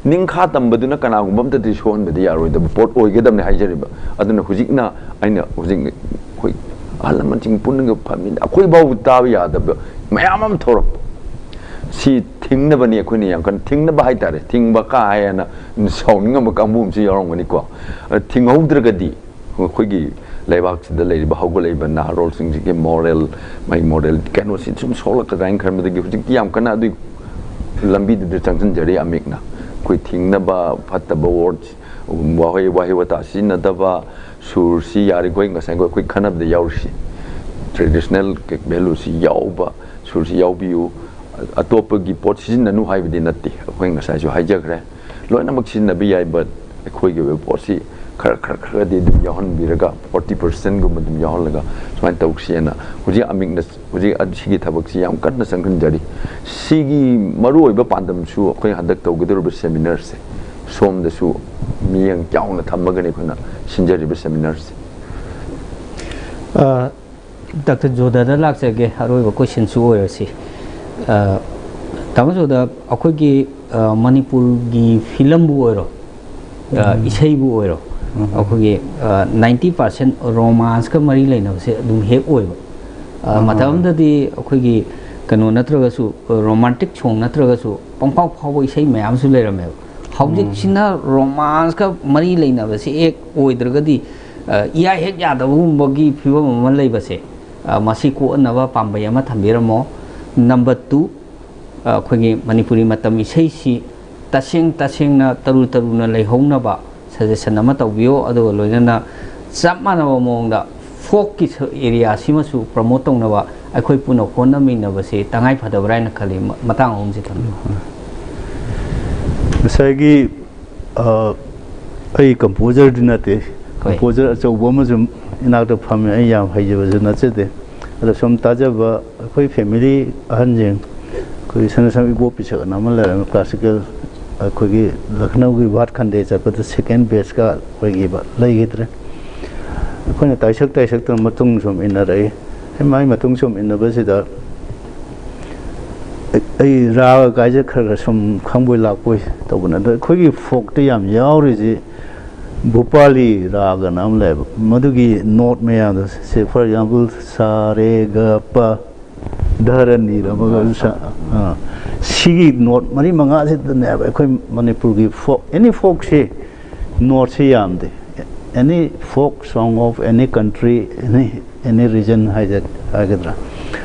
ꯅꯤꯡꯈꯥ ꯇꯝꯕꯗꯨꯅ ꯀꯅꯥꯒꯨꯝꯕ ꯑꯝꯇꯗꯤ ꯁꯣꯛꯍꯟꯕꯗꯤ ꯌꯥꯔꯣꯏꯗꯕ ꯄꯣꯠ ꯑꯣꯏꯒꯗꯕꯅꯤ ꯍꯥꯏꯖꯔꯤꯕ꯫ ꯑꯗꯨꯅ ꯍꯧꯖꯤꯛꯅ ꯑꯩꯅ ꯍꯧꯖꯤꯛ ꯑꯩꯈꯣꯏ ꯑꯍꯜ ꯂꯃꯟꯁꯤꯡ ꯄꯨꯟꯅꯒ ꯐꯝꯃꯤꯟꯅ ꯑꯩꯈꯣꯏ ꯐꯥꯎꯕ ꯇꯥꯕ ꯌꯥꯗꯕ ꯃꯌꯥꯝ ꯑꯃ ꯊꯣꯛꯂꯛꯄ꯫ ꯁꯤ ꯊꯤꯡꯅꯕꯅꯤ ꯑꯩꯈꯣꯏꯅ ꯌꯥꯝ ꯀꯟꯅ ꯊꯤꯡꯅꯕ ꯍꯥꯏꯇꯥꯔꯦ꯫ ꯊꯤꯡꯕ ꯀꯥ ꯍꯥꯏꯅ ꯁꯥꯎꯅꯤꯡꯉꯝꯕ ꯀꯥꯡꯕꯨ ꯑꯃꯁꯨ ꯌꯥꯎꯔꯝꯒꯅꯤꯀꯣ꯫ ꯑ, ꯊꯤꯡꯍꯧꯗ꯭ꯔꯒꯗꯤ ꯑꯩꯈꯣꯏꯒꯤ ꯂꯩꯕꯥꯛꯁꯤꯗ ꯂꯩꯔꯤꯕ ꯍꯧꯒꯠꯂꯛꯏꯕ ꯅꯍꯥꯔꯣꯜꯁꯤꯡꯁꯤꯒꯤ ꯃꯣꯔꯦꯜ, ꯃꯥꯒꯤ ꯃꯣꯔꯦꯜ ꯀꯩꯅꯣꯁꯤ ꯁꯨꯝ ꯁꯣꯛꯂꯛꯀꯗ꯭ꯔꯥ ꯍꯥꯏꯅ ꯈꯟꯕꯗꯒꯤ ꯍꯧꯖꯤꯛꯇꯤ ꯌꯥꯝ ꯀꯟꯅ ꯑꯗꯨꯒꯤ ꯂꯝꯕꯤꯗꯨꯗ ꯆꯪꯁꯤꯟꯖꯔꯤ ꯑꯃꯤꯛꯅ꯫ ꯑꯩꯈꯣꯏ ꯊꯤꯡꯅꯕ, ꯐꯠꯇꯕ ꯋꯥꯔꯗ, ꯋꯥꯍꯩ, ꯋꯥꯍꯩ ꯋꯥꯇꯥ ꯁꯤꯖꯤꯟꯅꯗꯕ, ꯁꯨꯔꯁꯤ ꯌꯥꯔꯤꯈꯣꯏ ꯉꯁꯥꯏ ꯑꯩꯈꯣꯏ ꯈꯟꯅꯕꯗ ꯌꯥꯎꯔꯤꯁꯤ, ꯇ꯭ꯔꯦꯗꯤꯁꯅꯦꯜ ꯚꯦꯂꯨꯁꯤ ꯌꯥꯎꯕ, ꯁꯨꯔꯁꯤ ꯌꯥꯎꯕꯤꯌꯨ, ꯑꯇꯣꯞꯄꯒꯤ ꯄꯣꯠ ꯁꯤꯖꯤꯟꯅꯅꯨ ꯍꯥꯏꯕꯗꯤ ꯅꯠꯇꯦ꯫ ꯑꯩꯈꯣꯏ ꯉꯁꯥꯏꯁꯨ ꯍꯥꯏꯖꯈ꯭ꯔꯦ, ꯂꯣꯏꯅꯃꯛ ꯁꯤꯖꯤꯟꯅꯕ ꯌꯥꯏ, but ꯑꯩꯈꯣꯏꯒꯤ ꯑꯣꯏꯕ ꯄꯣꯠꯁꯤ ꯈꯔ ꯈꯔ ꯈꯔꯗꯤ ꯑꯗꯨꯝ ꯌꯥꯎꯍꯟꯕꯤꯔꯒ, ꯐꯣꯔꯇꯤ ꯄꯥꯔꯁꯦꯟꯒꯨꯝꯕ ꯑꯗꯨꯝ ꯌꯥꯎꯍꯜꯂꯒ ꯁꯨꯃꯥꯏꯅ ꯇꯧꯁꯦꯅ ꯍꯧꯖꯤꯛ ꯑꯃꯤꯛꯅ ꯍꯧꯖꯤꯛ ꯑ-, ꯁꯤꯒꯤ ꯊꯕꯛꯁꯤ ꯌꯥꯝ ꯀꯟꯅ ꯆꯪꯁꯤꯟꯖꯔꯤ꯫ ꯁꯤꯒꯤ ꯃꯔꯨꯑꯣꯏꯕ ꯄꯥꯟꯗꯝꯁꯨ ꯑꯩꯈꯣꯏ ꯍꯟꯗꯛ ꯇꯧꯒꯗꯧꯔꯤꯕ ꯁꯦꯃꯤꯅꯥꯔꯁꯦ ꯁꯣꯝꯗꯁꯨ ꯃꯤꯠꯌꯦꯡ ꯆꯥꯎꯅ ꯊꯝꯃꯒꯅꯤ ꯑꯩꯈꯣꯏꯅ ꯁꯤꯟꯖꯔꯤꯕ ꯁꯦꯃꯤꯅꯥꯔꯁꯦ꯫ ꯑ, ꯗꯥꯛꯇꯔ ꯖꯣꯗꯥꯗ ꯂꯥꯛꯆꯒꯦ, ꯑꯔꯣꯏꯕ ꯀꯣꯏꯁꯟꯁꯨ ꯑꯣꯏꯔꯁꯤ꯫ ꯑ, ꯇꯥꯃꯣ ꯖꯣꯗꯥ, ꯑꯩꯈꯣꯏꯒꯤ, ꯑ, ꯃꯅꯤꯄꯨꯔꯒꯤ ꯐꯤꯂꯝꯕꯨ ꯑꯣꯏꯔꯣ, ꯑ, ꯏꯁꯩꯕꯨ ꯑꯣꯏꯔꯣ, ꯑꯩꯈꯣꯏꯒꯤ, ꯑ, ꯅꯥꯏꯟꯇꯤ ꯄꯥꯔꯁꯦꯟ ꯔꯣꯃꯥꯟꯁꯀ ꯃꯔꯤ ꯂꯩꯅꯕꯁꯦ ꯑꯗꯨꯝ ꯍꯦꯛ ꯑꯣꯏꯕ꯫ ꯑ, ꯃꯇꯝ ꯑꯃꯗꯗꯤ ꯑꯩꯈꯣꯏꯒꯤ ꯀꯩꯅꯣ ꯅꯠꯇ꯭ꯔꯒꯁꯨ, ꯑ, ꯔꯣꯃꯥꯟꯇꯤꯛ ꯁꯣꯡ ꯅꯠꯇ꯭ꯔꯒꯁꯨ ꯄꯪꯐꯥꯎ ꯐꯥꯎꯕ ꯏꯁꯩ ꯃꯌꯥꯝꯁꯨ ꯂꯩꯔꯝꯃꯦꯕ꯫ ꯍꯧꯖꯤꯛꯁꯤꯅ ꯔꯣꯃꯥꯟꯁꯀ ꯃꯔꯤ ꯂꯩꯅꯕꯁꯤ ꯑꯦꯛ ꯑꯣꯏꯗ꯭ꯔꯒꯗꯤ, ꯑ, ꯏꯌꯥ ꯍꯦꯛ ꯌꯥꯗꯕꯒꯨꯝꯕꯒꯤ ꯐꯤꯕꯝ ꯑꯃ ꯂꯩꯕꯁꯦ, ꯑ, ꯃꯁꯤ ꯀꯣꯛꯍꯟꯅꯕ ꯄꯥꯝꯕꯩ ꯑꯃ ꯊꯝꯕꯤꯔꯝꯃꯣ꯫ ꯅꯝꯕꯔ ꯇꯨ, ꯑ, ꯑꯩꯈꯣꯏꯒꯤ ꯃꯅꯤꯄꯨꯔꯤ ꯃꯇꯝ ꯏꯁꯩꯁꯤ ꯇꯁꯦꯡ ꯇꯁꯦꯡꯅ ꯇꯔꯨ ꯇꯔꯨꯅ ꯂꯩꯍꯧꯅꯕ ꯁꯖꯦꯁꯟ ꯑꯃ ꯇꯧꯕꯤꯌꯣ꯫ ꯑꯗꯨꯒ ꯂꯣꯏꯅꯅ ꯆꯞ ꯃꯥꯟꯅꯕ ꯃꯑꯣꯡꯗ ꯐꯣꯛꯀꯤ ꯑꯦꯔꯤꯌꯥꯁꯤꯃꯁꯨ ꯄ꯭ꯔꯃꯣꯠ ꯇꯧꯅꯕ ꯑꯩꯈꯣꯏ ꯄꯨꯟꯅ ꯍꯣꯠꯅꯃꯤꯟꯅꯕꯁꯦ ꯇꯉꯥꯏ ꯐꯗꯕ꯭ꯔꯥ ꯍꯥꯏꯅ ꯈꯜꯂꯤ꯫ ꯃ-, ꯃꯇꯥꯡ ꯑꯍꯨꯝꯁꯤ ꯊꯝꯕꯤꯌꯨ꯫ ꯉꯁꯥꯏꯒꯤ, ꯑ, ꯑꯩ ꯀꯝꯄꯣꯖꯔꯗꯤ ꯅꯠꯇꯦ꯫ ꯍꯣꯏ꯫ ꯀꯝꯄꯣꯖꯔ ꯑꯆꯧꯕ ꯑꯃꯁꯨ ꯏꯅꯥꯛꯇ ꯐꯝꯃꯦ꯫ ꯑꯩ ꯌꯥꯝ ꯍꯩꯖꯕꯁꯨ ꯅꯠꯆꯗꯦ꯫ ꯑꯗꯣ ꯁꯨꯝ ꯇꯥꯖꯕ, ꯑꯩꯈꯣꯏ ꯐꯦꯃꯤꯂꯤ ꯑꯍꯟꯁꯤꯡ, ꯑꯩꯈꯣꯏꯒꯤ ꯁꯅꯥꯁꯝ ꯏꯕꯣꯄꯤ ꯁꯛ ꯑꯅ ꯑꯃ ꯂꯩꯔꯝꯃꯤ, ꯀ꯭ꯂꯥꯁꯤꯀꯦꯜ, ꯑꯩꯈꯣꯏꯒꯤ ꯂꯈꯅꯧꯒꯤ ꯚꯥꯠ ꯈꯟꯗꯦ ꯆꯠꯄꯗ ꯁꯦꯀꯦꯟ ꯕꯦꯁꯀ ꯑꯣꯏꯈꯤꯕ, ꯂꯩꯈꯤꯗ꯭ꯔꯦ꯫ ꯑꯩꯈꯣꯏꯅ ꯇꯥꯏꯁꯛ ꯇꯥꯏꯁꯛꯇꯅ ꯃꯇꯨꯡ ꯁꯨꯝ ꯏꯟꯅꯔꯛꯏ꯫ ꯑꯩ ꯃꯥꯏ ꯃꯇꯨꯡ ꯁꯨꯝ ꯏꯟꯅꯕꯁꯤꯗ ꯑꯩ, ꯑꯩ ꯔꯥꯒ ꯀꯥꯏꯁꯦ ꯈꯔ ꯈꯔ ꯁꯨꯝ ꯈꯪꯕꯣꯏ ꯂꯥꯛꯄꯣꯏ ꯇꯧꯕꯅꯦ꯫ ꯑꯗꯣ ꯑꯩꯈꯣꯏꯒꯤ ꯐꯣꯛꯇ ꯌꯥꯝ ꯌꯥꯎꯔꯤꯁꯤ ꯚꯨꯄꯥꯂꯤ ꯔꯥꯒꯅ ꯑꯃ ꯂꯩꯌꯦꯕ, ꯃꯗꯨꯒꯤ ꯅꯣꯠ ꯃꯌꯥꯝꯗꯣ, ꯁꯦ, for example, ꯁꯥ ꯔꯦ ꯒ ꯄ ꯙ ꯔ ꯅꯤ ꯔ ꯃ ꯒ ꯁ, ꯑꯥ, ꯁꯤꯒꯤ ꯅꯣꯠ ꯃꯔꯤ ꯃꯉꯥꯁꯤꯗꯅꯦꯕ ꯑꯩꯈꯣꯏ ꯃꯅꯤꯄꯨꯔꯒꯤ ꯐꯣꯛ, ꯑꯦꯅꯤ ꯐꯣꯛꯁꯤ ꯅꯣꯠꯁꯤ ꯌꯥꯝꯗꯦ꯫ Any folk song of any country, any, any region ꯍꯥꯏꯖ-, ꯍꯥꯏꯒꯗ꯭ꯔꯥ,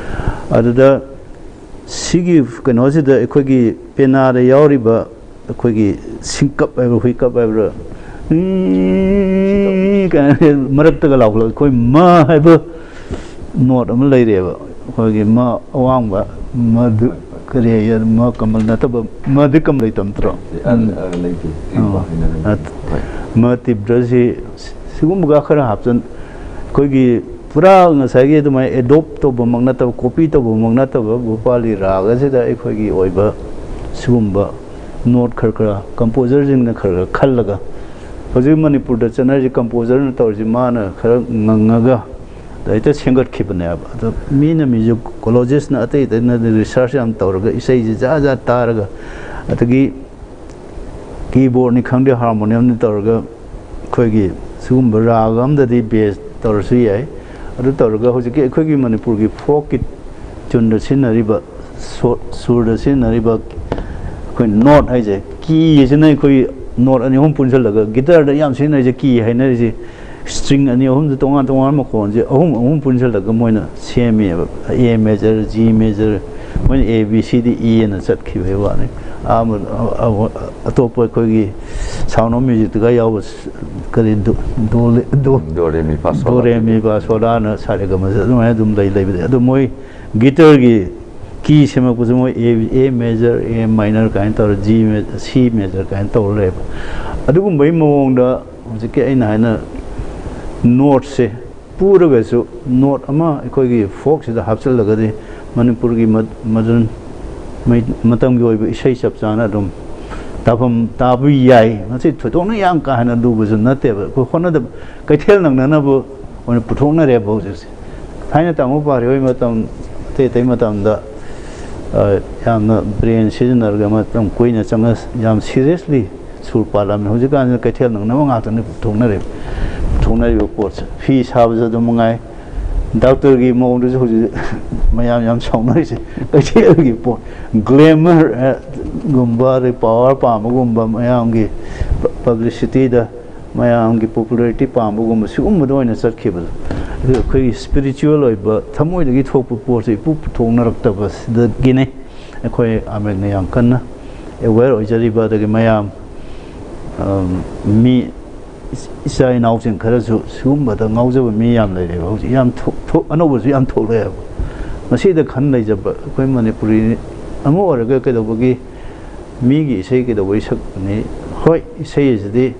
ꯑꯗꯨꯗ ꯁꯤꯒꯤ ꯀꯩꯅꯣꯁꯤꯗ ꯑꯩꯈꯣꯏꯒꯤ ꯄꯦꯅꯥꯗ ꯌꯥꯎꯔꯤꯕ ꯑꯩꯈꯣꯏꯒꯤ ꯁꯤꯡꯀꯞ ꯍꯥꯏꯕ꯭ꯔꯥ, ꯍꯨꯏꯀꯞ ꯍꯥꯏꯕ꯭ꯔꯥ, ꯎꯝ ꯀꯥꯏꯅ ꯃꯔꯛꯇꯒ ꯂꯥꯎꯈꯠꯂꯒ ꯑꯩꯈꯣꯏ ꯃ ꯍꯥꯏꯕ ꯅꯣꯠ ꯑꯃ ꯂꯩꯔꯦꯕ꯫ ꯑꯩꯈꯣꯏꯒꯤ ꯃ ꯑꯋꯥꯡꯕ, ꯃꯗꯨ ꯀꯔꯤ ꯍꯥꯏꯌꯦ, ꯃ ꯀꯃꯜ ꯅꯠꯇꯕ, ꯃꯗꯤ ꯀꯃꯜ ꯂꯩꯇꯕ ꯅꯠꯇ꯭ꯔꯣ? ꯑ, ꯎꯝ꯫ ꯑ, ꯂꯩꯇꯦ꯫ ꯑ, ꯇꯤꯞꯕ ꯍꯥꯏꯅ ꯂꯩꯇꯦ꯫ ꯑ, ꯍꯣꯏ꯫ ꯃ ꯇꯤꯞꯕ꯭ꯔꯁꯤ ꯁꯤꯒꯨꯝꯕꯒ ꯈꯔ ꯍꯥꯞꯆꯟ-, ꯑꯩꯈꯣꯏꯒꯤ ꯄꯨꯔꯥ ꯉꯁꯥꯏꯒꯤ ꯑꯗꯨꯃꯥꯏꯅ ꯑꯦꯗꯣꯞ ꯇꯧꯕꯃꯛ ꯅꯠꯇꯕ, ꯀꯣꯄꯤ ꯇꯧꯕꯃꯛ ꯅꯠꯇꯕ, ꯚꯣꯄꯥꯂꯤ ꯔꯥꯒꯁꯤꯗ ꯑꯩꯈꯣꯏꯒꯤ ꯑꯣꯏꯕ ꯁꯤꯒꯨꯝꯕ ꯅꯣꯠ ꯈꯔ ꯈꯔ ꯀꯝꯄꯣꯖꯔꯁꯤꯡꯅ ꯈꯔ ꯈꯔ ꯈꯜꯂꯒ, ꯍꯧꯖꯤꯛ ꯃꯅꯤꯄꯨꯔꯗ ꯆꯠꯅꯔꯤꯁꯤ ꯀꯝꯄꯣꯖꯔꯅ ꯇꯧꯔꯤꯁꯤ ꯃꯥꯅ ꯈꯔ ꯉꯪꯉꯒ ꯍꯦꯛꯇ ꯁꯦꯝꯒꯠꯈꯤꯕꯅꯦꯕ꯫ ꯑꯗꯣ ꯃꯤꯅ, ꯃ꯭ꯌꯨꯖꯤꯀꯣꯂꯣꯖꯤꯁꯅ ꯑꯇꯩ ꯑꯇꯩꯅ ꯔꯤꯁꯔꯁ ꯌꯥꯝ ꯇꯧꯔꯒ ꯏꯁꯩꯁꯤ ꯖꯥꯠ ꯖꯥꯠ ꯇꯥꯔꯒ, ꯑꯗꯒꯤ ꯀꯤꯕꯣꯔꯗꯅꯤ ꯈꯪꯗꯦ, ꯍꯥꯔꯃꯣꯅꯤꯌꯝꯅꯤ ꯇꯧꯔꯒ ꯑꯩꯈꯣꯏꯒꯤ ꯁꯤꯒꯨꯝꯕ ꯔꯥꯒ ꯑꯝꯗꯗꯤ ꯕꯦꯁ ꯇꯧꯔꯁꯨ ꯌꯥꯏ꯫ ꯑꯗꯨ ꯇꯧꯔꯒ ꯍꯧꯖꯤꯛꯀꯤ ꯑꯩꯈꯣꯏꯒꯤ ꯃꯅꯤꯄꯨꯔꯒꯤ ꯐꯣꯛꯀꯤ ꯇ꯭ꯌꯨꯟꯗ ꯁꯤꯖꯤꯟꯅꯔꯤꯕ, ꯁꯣ-, ꯁꯨꯔꯗ ꯁꯤꯖꯤꯟꯅꯔꯤꯕ ꯑꯩꯈꯣꯏ ꯅꯣꯠ ꯍꯥꯏꯁꯦ, ꯀꯤ ꯍꯥꯏꯁꯤꯅ ꯑꯩꯈꯣꯏ ꯅꯣꯠ ꯑꯅꯤ ꯑꯍꯨꯝ ꯄꯨꯟꯁꯤꯜꯂꯒ, ꯒꯤꯇꯔꯗ ꯌꯥꯝ ꯁꯤꯖꯤꯟꯅꯔꯤꯁꯦ ꯀꯤ ꯍꯥꯏꯅꯔꯤꯁꯦ, ꯁ꯭ꯇ꯭ꯔꯤꯡ ꯑꯅꯤ ꯑꯍꯨꯝꯁꯦ ꯇꯣꯉꯥꯟ ꯇꯣꯉꯥꯟꯕ ꯃꯈꯣꯟꯁꯦ ꯑꯍꯨꯝ ꯑꯍꯨꯝ ꯄꯨꯟꯁꯤꯜꯂꯒ ꯃꯣꯏꯅ ꯁꯦꯝꯃꯦꯕ꯫ ꯑꯦ ꯃꯦꯖꯔ, ꯖꯤ ꯃꯦꯖꯔ, ꯃꯣꯏꯅ A B C D E ꯑꯅ ꯆꯠꯈꯤꯕꯒꯤ ꯋꯥꯅꯤ꯫ ꯑꯥ, ꯑ-, ꯑ-, ꯑꯇꯣꯞꯄ ꯑꯩꯈꯣꯏꯒꯤ ꯁꯥꯎꯟ ꯑꯣꯐ ꯃ꯭ꯌꯨꯖꯤꯛꯇꯒ ꯌꯥꯎꯕ ꯀꯔꯤ ꯗꯣ, ꯗꯣ, ꯗꯣ, ꯗꯣ ꯔꯦ ꯃꯤ ꯐꯥ ꯁꯣ ꯗꯣ ꯂꯥ ꯔꯦ ꯇꯤ ꯗꯣ꯫ ꯃꯤ ꯐꯥ ꯁꯣ ꯂꯥꯅ ꯁꯥ ꯔꯦ ꯒ ꯃ ꯁꯦ ꯑꯗꯨꯃꯥꯏꯅ ꯑꯗꯨꯝ ꯂꯩ, ꯂꯩꯕꯗꯤ꯫ ꯑꯗꯣ ꯃꯣꯏ ꯒꯤꯇꯔꯒꯤ ꯀꯤ ꯁꯦꯝꯃꯛꯄꯁꯨ ꯃꯣꯏ ꯑꯦ, ꯑꯦ ꯃꯦꯖꯔ, ꯑꯦ ꯃꯥꯏꯅꯔ ꯀꯥꯏꯅ ꯇꯧꯔ, ꯖꯤ ꯃꯦ-, ꯁꯤ ꯃꯦꯖꯔ ꯀꯥꯏꯅ ꯇꯧꯔ ꯂꯩꯌꯦꯕ꯫ ꯑꯗꯨꯒꯨꯝꯕꯒꯤ ꯃꯑꯣꯡꯗ ꯍꯧꯖꯤꯛꯀꯤ ꯑꯩꯅ ꯍꯥꯏꯅ ꯅꯣꯠꯁꯦ ꯄꯨꯔꯒꯁꯨ ꯅꯣꯠ ꯑꯃ ꯑꯩꯈꯣꯏꯒꯤ ꯐꯣꯛꯁꯤꯗ ꯍꯥꯞꯆꯤꯜꯂꯒꯗꯤ ꯃꯅꯤꯄꯨꯔꯒꯤ ꯃ-, ꯃꯗꯨꯟ ꯃꯩ-, ꯃꯇꯝꯒꯤ ꯑꯣꯏꯕ ꯏꯁꯩ ꯆꯞ ꯆꯥꯅ ꯑꯗꯨꯝ ꯇꯥꯐꯝ ꯇꯥꯕ ꯌꯥꯏ꯫ ꯃꯁꯤ ꯊꯣꯏꯗꯣꯛꯅ ꯌꯥꯝ ꯀꯥ ꯍꯦꯟꯅ ꯂꯨꯕꯁꯨ ꯅꯠꯇꯦꯕ꯫ ꯑꯩꯈꯣꯏ ꯍꯣꯠꯅꯗꯕ, ꯀꯩꯊꯦꯜ ꯅꯪꯅꯅꯕ ꯑꯣꯏꯅ ꯄꯨꯊꯣꯛꯅꯔꯦꯕ ꯍꯧꯖꯤꯛꯁꯦ꯫ ꯊꯥꯏꯅ ꯇꯥꯃꯣ ꯄꯥꯔꯤ ꯍꯣꯏ ꯃꯇꯝ, ꯑꯇꯩ ꯑꯇꯩ ꯃꯇꯝꯗ, ꯑ, ꯌꯥꯝꯅ ꯕ꯭ꯔꯦꯟ ꯁꯤꯖꯤꯟꯅꯔꯒ ꯃꯇꯝ ꯀꯨꯏꯅ ꯆꯪꯉ ꯌꯥꯝ ꯁꯤꯔꯤꯌꯁꯂꯤ ꯁꯨꯔ ꯄꯥꯜꯂꯝꯃꯦ꯫ ꯍꯧꯖꯤꯛꯀꯥꯟꯁꯤꯅ ꯀꯩꯊꯦꯜ ꯅꯪꯅꯕ ꯉꯥꯛꯇꯅꯤ ꯄꯨꯊꯣꯛꯅꯔꯤꯕ, ꯄꯨꯊꯣꯛꯅꯔꯤꯕ ꯄꯣꯠꯁꯦ꯫ ꯐꯤ ꯁꯥꯕꯁꯨ ꯑꯗꯨꯝ ꯃꯉꯥꯏ, ꯗꯥꯛꯇꯔꯒꯤ ꯃꯑꯣꯡꯗꯁꯨ ꯍꯧꯖꯤꯛ ꯃꯌꯥꯝ ꯌꯥꯝ ꯁꯥꯎꯅꯔꯤꯁꯦ ꯀꯩꯊꯦꯜꯒꯤ ꯄꯣꯠ, ꯒ꯭ꯂꯦꯃꯔ, ꯑ, ꯒꯨꯝꯕ, ꯑꯗꯩ ꯄꯋꯥꯔ ꯄꯥꯝꯕꯒꯨꯝꯕ, ꯃꯌꯥꯝꯒꯤ ꯄ-, ꯄꯕ꯭ꯂꯤꯁꯤꯇꯤꯗ ꯃꯌꯥꯝꯒꯤ ꯄꯣꯄꯨꯂꯔꯤꯇꯤ ꯄꯥꯝꯕꯒꯨꯝꯕ ꯁꯤꯒꯨꯝꯕꯗ ꯑꯣꯏꯅ ꯆꯠꯈꯤꯕꯗꯣ꯫ ꯑꯗꯨ ꯑꯩꯈꯣꯏꯒꯤ ꯁ꯭ꯄꯤꯔꯤꯆꯨꯋꯦꯜ ꯑꯣꯏꯕ ꯊꯃꯣꯏꯗꯒꯤ ꯊꯣꯛꯄ ꯄꯣꯠꯁꯦ ꯏꯄꯨ ꯄꯨꯊꯣꯛꯅꯔꯛꯇꯕꯁꯤꯗꯒꯤꯅꯦ ꯑꯩꯈꯣꯏ ꯑꯃꯦꯛꯅ ꯌꯥꯝ ꯀꯟꯅ ꯑꯦꯋꯦꯌꯔ ꯑꯣꯏꯖꯔꯤꯕ꯫ ꯑꯗꯒꯤ ꯃꯌꯥꯝ, ꯑꯝ, ꯃꯤ ꯏꯆꯥ ꯏꯅꯥꯎꯁꯤꯡ ꯈꯔꯁꯨ ꯁꯤꯒꯨꯝꯕꯗ ꯉꯥꯎꯖꯕ ꯃꯤ ꯌꯥꯝ ꯂꯩꯔꯦꯕ ꯍꯧꯖꯤꯛ꯫ ꯌꯥꯝ ꯊꯣꯛ-, ꯊꯣꯛ-, ꯑꯅꯧꯕꯁꯨ ꯌꯥꯝ ꯊꯣꯛꯂꯛꯑꯦꯕ꯫ ꯃꯁꯤꯗ ꯈꯟ ꯂꯩꯖꯕ ꯑꯩꯈꯣꯏ ꯃꯅꯤꯄꯨꯔꯤ ꯑꯃ ꯑꯣꯏꯔꯒ ꯀꯩꯗꯧꯕꯒꯤ ꯃꯤꯒꯤ ꯏꯁꯩ ꯀꯩꯗꯧꯕꯩ ꯁꯛꯅꯤ? ꯍꯣꯏ, ꯏꯁꯩ ꯑꯁꯤꯗꯤ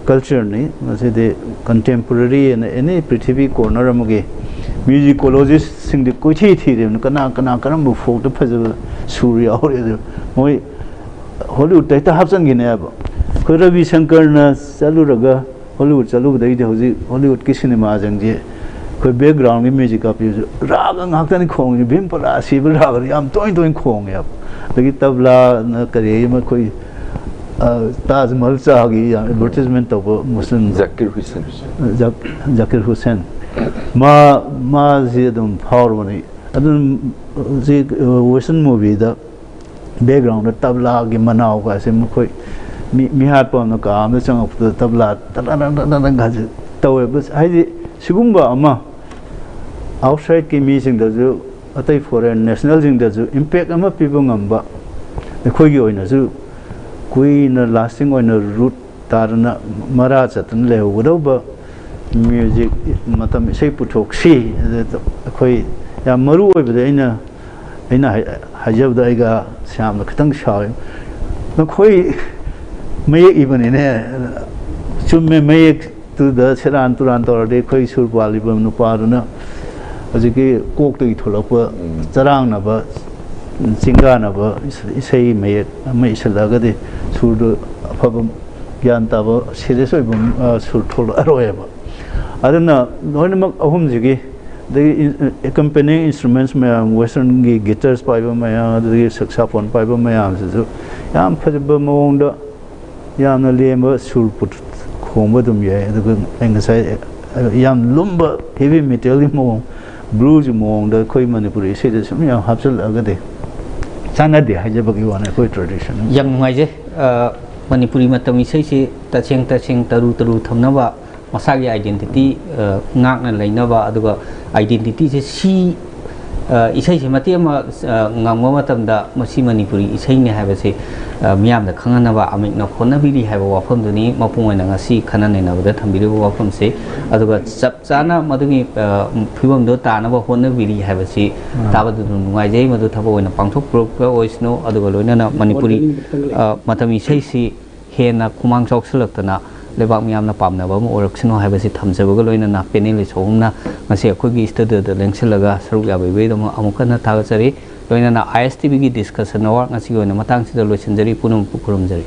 ꯀꯜꯆꯔꯅꯤ, ꯃꯁꯤꯗꯤ ꯀꯟꯇꯦꯝꯄꯣꯔꯔꯤ ꯑꯅ ꯑꯦꯅꯤ ꯄ꯭ꯔꯤꯊꯤꯕꯤ ꯀꯣꯔꯅꯔ ꯑꯃꯒꯤ ꯃ꯭ꯌꯨꯖꯤꯀꯣꯂꯣꯖꯤꯁꯁꯤꯡꯗꯤ ꯀꯣꯏꯊꯤ ꯊꯤꯔꯤꯕꯅꯤ, ꯀꯅꯥ, ꯀꯅꯥ ꯀꯔꯝꯕ ꯐꯣꯛꯇ ꯐꯖꯕ ꯁꯨꯔ ꯌꯥꯎꯔꯤ ꯑꯗꯨ ꯃꯣꯏ ꯍꯣꯂꯤꯋꯨꯗꯇ ꯍꯦꯛꯇ ꯍꯥꯞꯆꯤꯟꯈꯤꯅꯦꯕ꯫ ꯑꯩꯈꯣꯏ ꯔꯕꯤ ꯁꯪꯀꯔꯅ ꯆꯠꯂꯨꯔꯒ ꯍꯣꯂꯤꯋꯨꯗ ꯆꯠꯂꯨꯕꯗꯒꯤꯗꯤ ꯍꯧꯖꯤꯛ ꯍꯣꯂꯤꯋꯨꯗꯀꯤ ꯁꯤꯅꯦꯃꯥꯁꯤꯡꯁꯦ ꯑꯩꯈꯣꯏ ꯕꯦꯛꯒ꯭ꯔꯥꯎꯟꯒꯤ ꯃ꯭ꯌꯨꯖꯤꯛ ꯀꯥꯞꯄꯤꯕꯁꯨ ꯔꯥꯒ ꯉꯥꯛꯇꯅꯤ ꯈꯣꯡꯉꯤ, ꯚꯤꯝ ꯄꯂꯥ ꯁꯤꯕ ꯔꯥꯒꯗꯤ ꯌꯥꯝ ꯇꯣꯏꯅ ꯇꯣꯏꯅ ꯈꯣꯡꯉꯦꯕ꯫ ꯑꯗꯒꯤ ꯇꯕ꯭ꯂꯥꯅ ꯀꯔꯤ ꯑꯃ ꯑꯩꯈꯣꯏ, ꯑ, ꯇꯥꯖ ꯃꯍꯜ ꯆꯥꯒꯤ ꯌꯥꯝ ꯑꯦꯗꯚꯔꯇꯤꯁꯃꯦꯟ ꯇꯧꯕ ꯃꯨꯁꯂꯤꯝ ꯖꯀꯤꯔ ꯍꯨꯁꯦꯟ꯫ ꯖꯛ-, ꯖꯀꯤꯔ ꯍꯨꯁꯦꯟ꯫ ꯃꯥ, ꯃꯥꯁꯤ ꯑꯗꯨꯝ ꯐꯥꯎꯔꯕꯅꯤ꯫ ꯑꯗꯨꯝ ꯍꯧꯖꯤꯛ, ꯑ, ꯋꯦꯁꯇꯔꯟ ꯃꯨꯚꯤꯗ ꯕꯦꯛꯒ꯭ꯔꯥꯎꯟꯗ ꯇꯕ꯭ꯂꯥꯒꯤ ꯃꯅꯥꯎꯒꯁꯦ ꯃꯈꯣꯏ ꯃꯤ ꯃꯤꯍꯥꯠꯄ ꯑꯃꯅ ꯀꯥ ꯑꯃꯗ ꯆꯪꯉꯛꯄꯗ ꯇꯕ꯭ꯂꯥ ꯇꯗꯪ ꯇꯗꯪ ꯇꯗꯪꯒꯁꯦ ꯇꯧꯋꯦꯕ꯫ ꯍꯥꯏꯗꯤ ꯁꯤꯒꯨꯝꯕ ꯑꯃ ꯑꯥꯎꯠꯁꯥꯏꯠꯀꯤ ꯃꯤꯁꯤꯡꯗꯁꯨ, ꯑꯇꯩ ꯐꯣꯔꯦꯟ ꯅꯦꯁꯅꯦꯜꯁꯤꯡꯗꯁꯨ ꯏꯝꯄꯦꯛ ꯑꯃ ꯄꯤꯕ ꯉꯝꯕ, ꯑꯩꯈꯣꯏꯒꯤ ꯑꯣꯏꯅꯁꯨ ꯀꯨꯏꯅ ꯂꯥꯁꯇꯤꯡ ꯑꯣꯏꯅ ꯔꯨꯠ ꯇꯥꯗꯅ ꯃꯔꯥ ꯆꯠꯇꯅ ꯂꯩꯍꯧꯒꯗꯧꯕ ꯃ꯭ꯌꯨꯖꯤꯛ, ꯃꯇꯝ ꯏꯁꯩ ꯄꯨꯊꯣꯛꯁꯤ꯫ ꯑꯗꯨꯗ ꯑꯩꯈꯣꯏ ꯌꯥꯝ ꯃꯔꯨ ꯑꯣꯏꯕꯗꯤ ꯑꯩꯅ, ꯑꯩꯅ ꯍꯥꯏ-, ꯍꯥꯏꯖꯕꯗ ꯑꯩꯒ ꯁ꯭ꯌꯥꯝꯅ ꯈꯤꯇꯪ ꯁꯥꯎꯏ꯫ ꯅꯈꯣꯏ ꯃꯌꯦꯛ ꯏꯕꯅꯤꯅꯦ, ꯆꯨꯝꯃꯦ, ꯃꯌꯦꯛꯇꯨꯗ ꯁꯦꯔꯥꯟ ꯇꯨꯔꯥꯟ ꯇꯧꯔꯗꯤ ꯑꯩꯈꯣꯏ ꯁꯨꯔ ꯄꯥꯜꯂꯤꯕ ꯅꯨꯄꯥꯗꯨꯅ ꯍꯧꯖꯤꯛꯀꯤ ꯀꯣꯛꯇꯒꯤ ꯊꯣꯛꯂꯛꯄ ꯎꯝ꯫ ꯆꯔꯥꯡꯅꯕ, ꯆꯤꯡꯒꯥꯅꯕ ꯏꯁꯩ ꯃꯌꯦꯛ ꯑꯃ ꯏꯁꯤꯜꯂꯛꯑꯒꯗꯤ ꯁꯨꯔꯗꯨ ꯑꯐꯕ ꯒ꯭ꯌꯥꯟ ꯇꯥꯕ ꯁꯤꯔꯤꯌꯁ ꯑꯣꯏꯕ ꯑ, ꯁꯨꯔ ꯊꯣꯛꯂꯛꯑꯔꯣꯏꯕ꯫ ꯑꯗꯨꯅ ꯂꯣꯏꯅꯃꯛ ꯑꯍꯨꯝꯁꯤꯒꯤ, ꯑꯗꯒꯤ ꯑꯦꯀꯝꯄꯦꯅꯤꯡ ꯏꯟꯁꯇ꯭ꯔꯨꯃꯦꯟꯁ ꯃꯌꯥꯝ, ꯋꯦꯁꯇꯔꯟꯒꯤ ꯒꯤꯇꯔꯁ ꯄꯥꯏꯕ ꯃꯌꯥꯝ, ꯑꯗꯒꯤ ꯁꯛꯁꯥꯐꯣꯟ ꯄꯥꯏꯕ ꯃꯌꯥꯝꯁꯤꯁꯨ ꯌꯥꯝ ꯐꯖꯕ ꯃꯑꯣꯡꯗ ꯌꯥꯝꯅ ꯂꯦꯝꯕ ꯁꯨꯔ ꯄꯨ-, ꯈꯣꯡꯕ ꯑꯗꯨꯝ ꯌꯥꯏ꯫ ꯑꯗꯨꯒ ꯑꯩ ꯉꯁꯥꯏ ꯌꯥꯝ ꯂꯨꯝꯕ ꯍꯦꯚꯤ ꯃꯦꯇꯦꯜꯒꯤ ꯃꯑꯣꯡ, ꯕ꯭ꯂꯨꯁ ꯃꯑꯣꯡꯗ ꯑꯩꯈꯣꯏ ꯃꯅꯤꯄꯨꯔꯤ ꯏꯁꯩꯗ ꯁꯨꯝ ꯌꯥꯝ ꯍꯥꯞꯆꯤꯜꯂꯛꯑꯒꯗꯤ ꯆꯥꯟꯅꯗꯦ ꯍꯥꯏꯖꯕꯒꯤ ꯋꯥꯅꯤ, ꯑꯩꯈꯣꯏ ꯇ꯭ꯔꯦꯗꯤꯁꯟ꯫ ꯌꯥꯝ ꯅꯨꯡꯉꯥꯏꯖꯩ꯫ ꯑ, ꯃꯅꯤꯄꯨꯔꯤ ꯃꯇꯝ ꯏꯁꯩꯁꯤ ꯇꯁꯦꯡ ꯇꯁꯦꯡ ꯇꯔꯨ ꯇꯔꯨ ꯊꯝꯅꯕ, ꯃꯁꯥꯒꯤ ꯑꯥꯏꯗꯦꯟꯇꯤꯇꯤ, ꯑ, ꯉꯥꯛꯅ ꯂꯩꯅꯕ, ꯑꯗꯨꯒ ꯑꯥꯏꯗꯦꯟꯇꯤꯇꯤꯁꯦ ꯁꯤ, ꯑ, ꯏꯁꯩꯁꯦ ꯃꯇꯦꯛ ꯑꯃ, ꯑ, ꯉꯪꯕ ꯃꯇꯝꯗ ꯃꯁꯤ ꯃꯅꯤꯄꯨꯔꯤ ꯏꯁꯩꯅꯤ ꯍꯥꯏꯕꯁꯤ, ꯑ, ꯃꯤꯌꯥꯝꯗ ꯈꯪꯍꯟꯅꯕ ꯑꯃꯤꯛꯅ ꯍꯣꯠꯅꯕꯤꯔꯤ ꯍꯥꯏꯕ ꯋꯥꯐꯝꯗꯨꯅꯤ ꯃꯄꯨꯡ ꯑꯣꯏꯅ ꯉꯁꯤ ꯈꯟꯅ ꯅꯩꯅꯕꯗ ꯊꯝꯕꯤꯔꯤꯕ ꯋꯥꯐꯝꯁꯦ꯫ ꯑꯗꯨꯒ ꯆꯞ ꯆꯥꯅ ꯃꯗꯨꯒꯤ, ꯑ, ꯐꯤꯕꯝꯗꯣ ꯇꯥꯅꯕ ꯍꯣꯠꯅꯕꯤꯔꯤ ꯍꯥꯏꯕꯁꯤ ꯑꯥ꯫ ꯇꯥꯕꯗ ꯑꯗꯨꯝ ꯅꯨꯡꯉꯥꯏꯖꯩ꯫ ꯃꯗꯨ ꯊꯕꯛ ꯑꯣꯏꯅ ꯄꯥꯡꯊꯣꯛꯄꯤꯔꯛꯄ ꯑꯣꯏꯁꯅꯨ꯫ ꯑꯗꯨꯒ ꯂꯣꯏꯅꯅ ꯃꯅꯤꯄꯨꯔꯤ, ꯑ, ꯃꯇꯝ ꯏꯁꯩꯁꯤ ꯍꯦꯟꯅ ꯈꯨꯃꯥꯡ ꯆꯥꯎꯁꯤꯜꯂꯛꯇꯅ ꯂꯩꯕꯥꯛ ꯃꯤꯌꯥꯝꯅ ꯄꯥꯝꯅꯕ ꯑꯃ ꯑꯣꯏꯔꯛꯁꯅꯨ ꯍꯥꯏꯕꯁꯤ ꯊꯝꯖꯕꯒ ꯂꯣꯏꯅꯅ ꯄꯦꯅꯦꯂꯤꯁ ꯑꯍꯨꯝꯅ ꯉꯁꯤ ꯑꯩꯈꯣꯏꯒꯤ ꯏꯁꯇꯨꯗꯤꯑꯣꯗ ꯂꯦꯡꯁꯤꯜꯂꯒ ꯁꯔꯨꯛ ꯌꯥꯕꯤꯕꯒꯤꯗꯃꯛ ꯑꯃꯨꯛ ꯍꯟꯅ ꯊꯥꯒꯠꯆꯔꯤ꯫ ꯂꯣꯏꯅꯅ ꯑꯥꯏ ꯑꯦꯁ ꯇꯤ ꯚꯤꯒꯤ ꯗꯤꯁꯀꯁꯟ ꯑꯋꯥꯔ ꯉꯁꯤꯒꯤ ꯑꯣꯏꯅ ꯃꯇꯥꯡꯁꯤꯗ ꯂꯣꯏꯁꯤꯟꯖꯔꯤ꯫ ꯄꯨꯝꯅꯃꯛꯄꯨ ꯈꯨꯔꯨꯝꯖꯔꯤ꯫